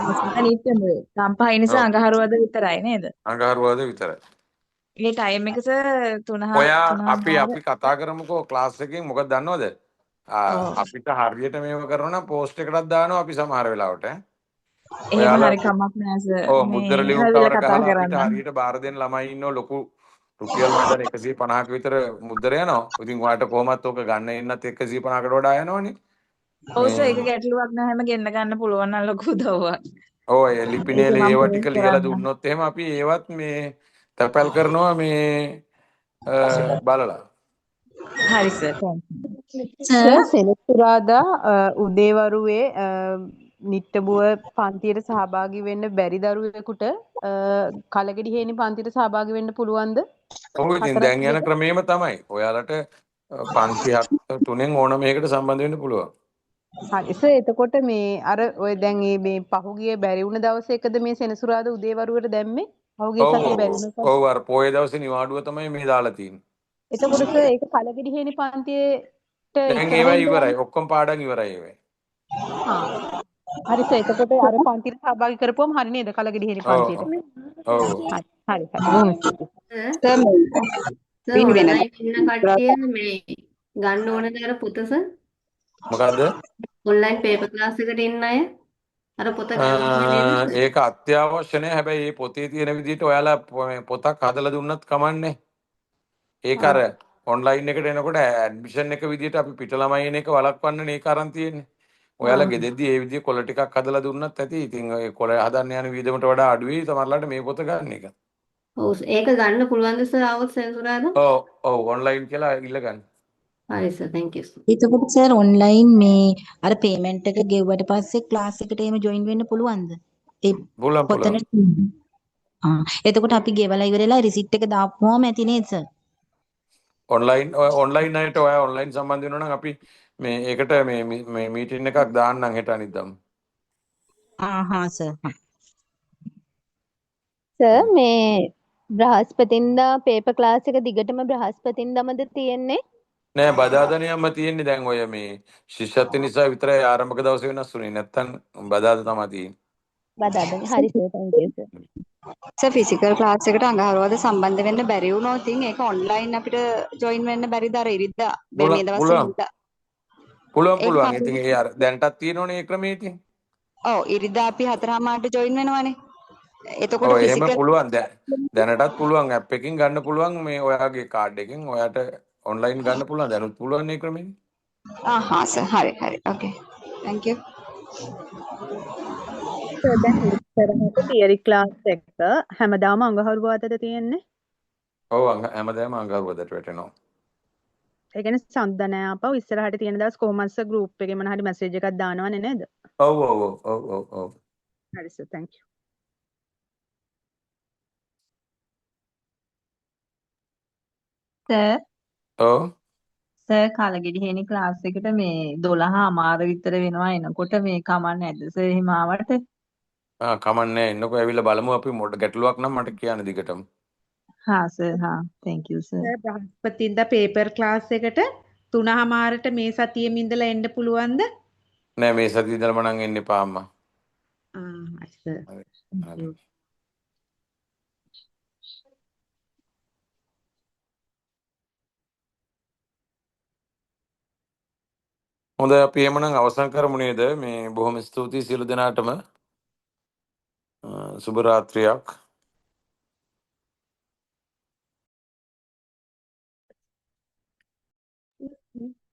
බ්‍රහස්පතින්දා නිට්ටඹුවේ. ගම්පහ නිසා ඔව් අඟහරුවාදා විතරයි නේද? අඟහරුවාදා විතරයි. ඒ ටයිම් එක සර් ඔයා අපි 3:30 අපි කතා කරමුකෝ ක්ලාස් එකෙන් මොකද දන්නවද? ඔව් අපිට හරියට මේව කරනවා නම් පෝස්ට් එකටත් දානවා අපි සමහර වෙලාවට ඈ. එහෙම ඔයාලා හරි කමක් නෑ සර්. ඔව් මේ මුද්දර ලියුම් ඇවිල්ලා කවර කතා ගහලා අපිට කරන්න. හරියට බාර දෙන්න ළමයි ඉන්නව ලොකු රුපියල් මම හිතන්නේ 150ක විතර මුද්දර යනවා. ඉතින් ඔයාට කොහොමත් ඕක ගන්න එන්නත් 150කට වඩා යනවනේ. ඔව් සර් ඒක මේ ගැටලුවක් නෑ හැම ගෙන්න ගන්න පුළුවන් නම් ලොකු උදව්වක්. ඔව් ඒ ඒක ලිපිනේල මම ඒවා පෝස්ට් ටික ලියලා කරන්නම්. දුන්නොත් එහෙම අපි ඒවත් මේ තැපැල් කරනවා මේ බලලා. හරි sir thank you. Sir sir සෙනසුරාදා උදේවරුේ නිට්ටඹුව පන්තියට සහභාගී වෙන්න බැරි දරුවෙකුට කලගෙඩි හේනි පන්තියට සහභාගී වෙන්න පුළුවන්ද? ඔව් ඉතින් හතරක් දැන් යන විතර. ක්‍රමේම තමයි. ඔයාලට පන්ති හත් තුනෙන් ඕනම එකකට සම්බන්ධ වෙන්න පුළුවන්. හරි සර් එතකොට මේ අර ඔය දැන් මේ පහුගිය බැරි වුණ දවසේ එකද මේ සෙනසුරාදා උදේවරුවට දැම්මේ? පහුගිය ඔව් සතියේ ඔව් බැරි වුණ ඔව් අර පොයේ දවසේ නිවාඩුව තමයි මේ දාලා තියෙන්නේ. එතකොට සර් ඒක කලගෙඩි හේනි පන්තියට දැන් ඉස්සරහින් ඒවා දාන්නේ? ඉවරයි. ඔක්කොම පාඩම් ඉවරයි ඒවා. හා හරි සර් එතකොට අර පන්තියට සහභාගී කරපුවම හරි නේද කලගෙඩි හේනි ඔව් පන්තියට? ඔව් හරි හරි හරි බොහොම ස්තුතියි. සර් සර් මේ වෙන ඔන්ලයින් ඉන්න කට්ටිය මේ ගන්න ඕනද අර පොත සර්? මොකද්ද? ඔන්ලයින් පේපර් ක්ලාස් එකට ඉන්න අය අර පොත ගන්න ඕනේ නේද සර්? ඒක අත්‍යවශ්‍ය නෑ. හැබැයි මේ පොතේ තියෙන විදිහට ඔයාලා මේ පොතක් හදලා දුන්නත් කමන්නේ. ඒක අර ඔන්ලයින් එකට එනකොට ඇඩ්මිෂන් එක විදිහට අපි පිට ළමයි එන එක වළක්වන්නනේ ඒක අරන් තියෙන්නේ. ඔයාලා ගෙදෙද්දි ඒ විදිහේ කොළ ටිකක් හදලා දුන්නත් ඇති. ඉතින් ඔය කොළ හදන්න යන වියදමට වඩා අඩු වෙයි සමහරලාට මේ පොත ගන්න එක. ඔව් ඒක ගන්න පුළුවන්ද සර් ආවොත් සෙනසුරාදා? ඔව් ඔව් ඔන්ලයින් කියලා ඉල්ල ගන්න. හරි සර් thank you sir. එතකොට සර් ඔන්ලයින් මේ අර පේමන්ට් එක ගෙව්වට පස්සේ ක්ලාස් එකට එහෙම ජොයින් වෙන්න පුළුවන්ද? ඒ පුළුවන් පොතන පුළුවන්. ආ එතකොට අපි ගෙවලා ඉවරලා රිසිට් එක දාපුවම ඇති නේද සර්? ඔන්ලයින් ඔය ඔන්ලයින් අයට ඔයා ඔන්ලයින් සම්බන්ධ වෙනවා නම් අපි මේ ඒකට මේ මේ මීටින් එකක් දාන්නම් හෙට අනිද්දාම. ආ හා සර්. සර් මේ බ්‍රහස්පතින්දා පේපර් ක්ලාස් එක දිගටම බ්‍රහස්පතින්දාමද තියෙන්නේ? නෑ බදාදා යම්ම තියෙන්නේ දැන් ඔය මේ ශිෂ්‍යත්ව නිසා විතරයි ආරම්භක දවසේ වෙනස් වුනේ. නැත්තම් බදාදා තමයි තියෙන්නේ. බදාදා. හරි sir thank you sir. Sir physical class එකට අඟහරුවාද සම්බන්ධ වෙන්න බැරි වුණොත් ඉතින් ඒක ඔන්ලයින් අපිට ජොයින් වෙන්න බැරිද අර ඉරිදා මේ පුළුවන් දවස්වල පුළුවන් ඉරිදා පුළුවන් ඒක පුළුවන්. ඉතින් ඒ අර දැනටත් තියෙනවනේ ඒ ක්‍රමේ ඉතින්. ඔව් ඉරිදා අපි 4:30ට ජොයින් වෙනවනේ. එතකොට ඔව් එහෙම ෆිසිකල් පුළුවන් දැනටත් පුළුවන් ඇප් එකකින් ගන්න පුළුවන් මේ ඔයාගේ කාඩ් එකෙන් ඔයාට ඔන්ලයින් ගන්න පුළුවන් දැනුත් පුළුවන් මේ ක්‍රමෙන්. ආහා සර්, හරි හරි, ඕකේ, thank you. Sir දැන් ඉස්සරහට තියරි ක්ලාස් එක හැමදාම අඟහරුවාදද තියෙන්නේ? ඔව්, හැමදාම අඟහරුවාදට වැටෙනවා. ඒ කියන්නේ සඳුදා නෑ, ආපහු ඉස්සරහට තියෙන දවස් කොහොමද සර් ගෲප් එකේ මොන හරි මැසේජ් එකක් දානවනේ නේද? ඔව් ඔව් ඔව් ඔව් ඔව් ඔව්. හරි සර්, thank you. Sir. ඔව්. සර්, කලගෙඩිහේනි ක්ලාස් එකට මේ 12 අමාරු විතර වෙනවා එනකොට, මේ කමක් නැද්ද සර් එහෙම ආවට? ආ, කමක් නෑ, එන්නකෝ, ඇවිල්ලා බලමු අපි. මොඩ ගැටලුවක් නම් මට කියන්න දිගටම. හා සර්, හා, thank you sir. Sir, බ්‍රහස්පතින්දා පේපර් ක්ලාස් එකට 3:30ට මේ සතියෙම ඉඳලා එන්න පුළුවන්ද? නෑ, මේ සතියේ ඉඳලම නම් එන්න එපා අම්මා. ආ හරි සර්. හරි. Thank හරි. you. හොඳයි, අපි එහෙමනම් අවසන් කරමු නේද? මේ බොහොම ස්තුතියි සියලු දෙනාටම. සුබ රාත්‍රියක්.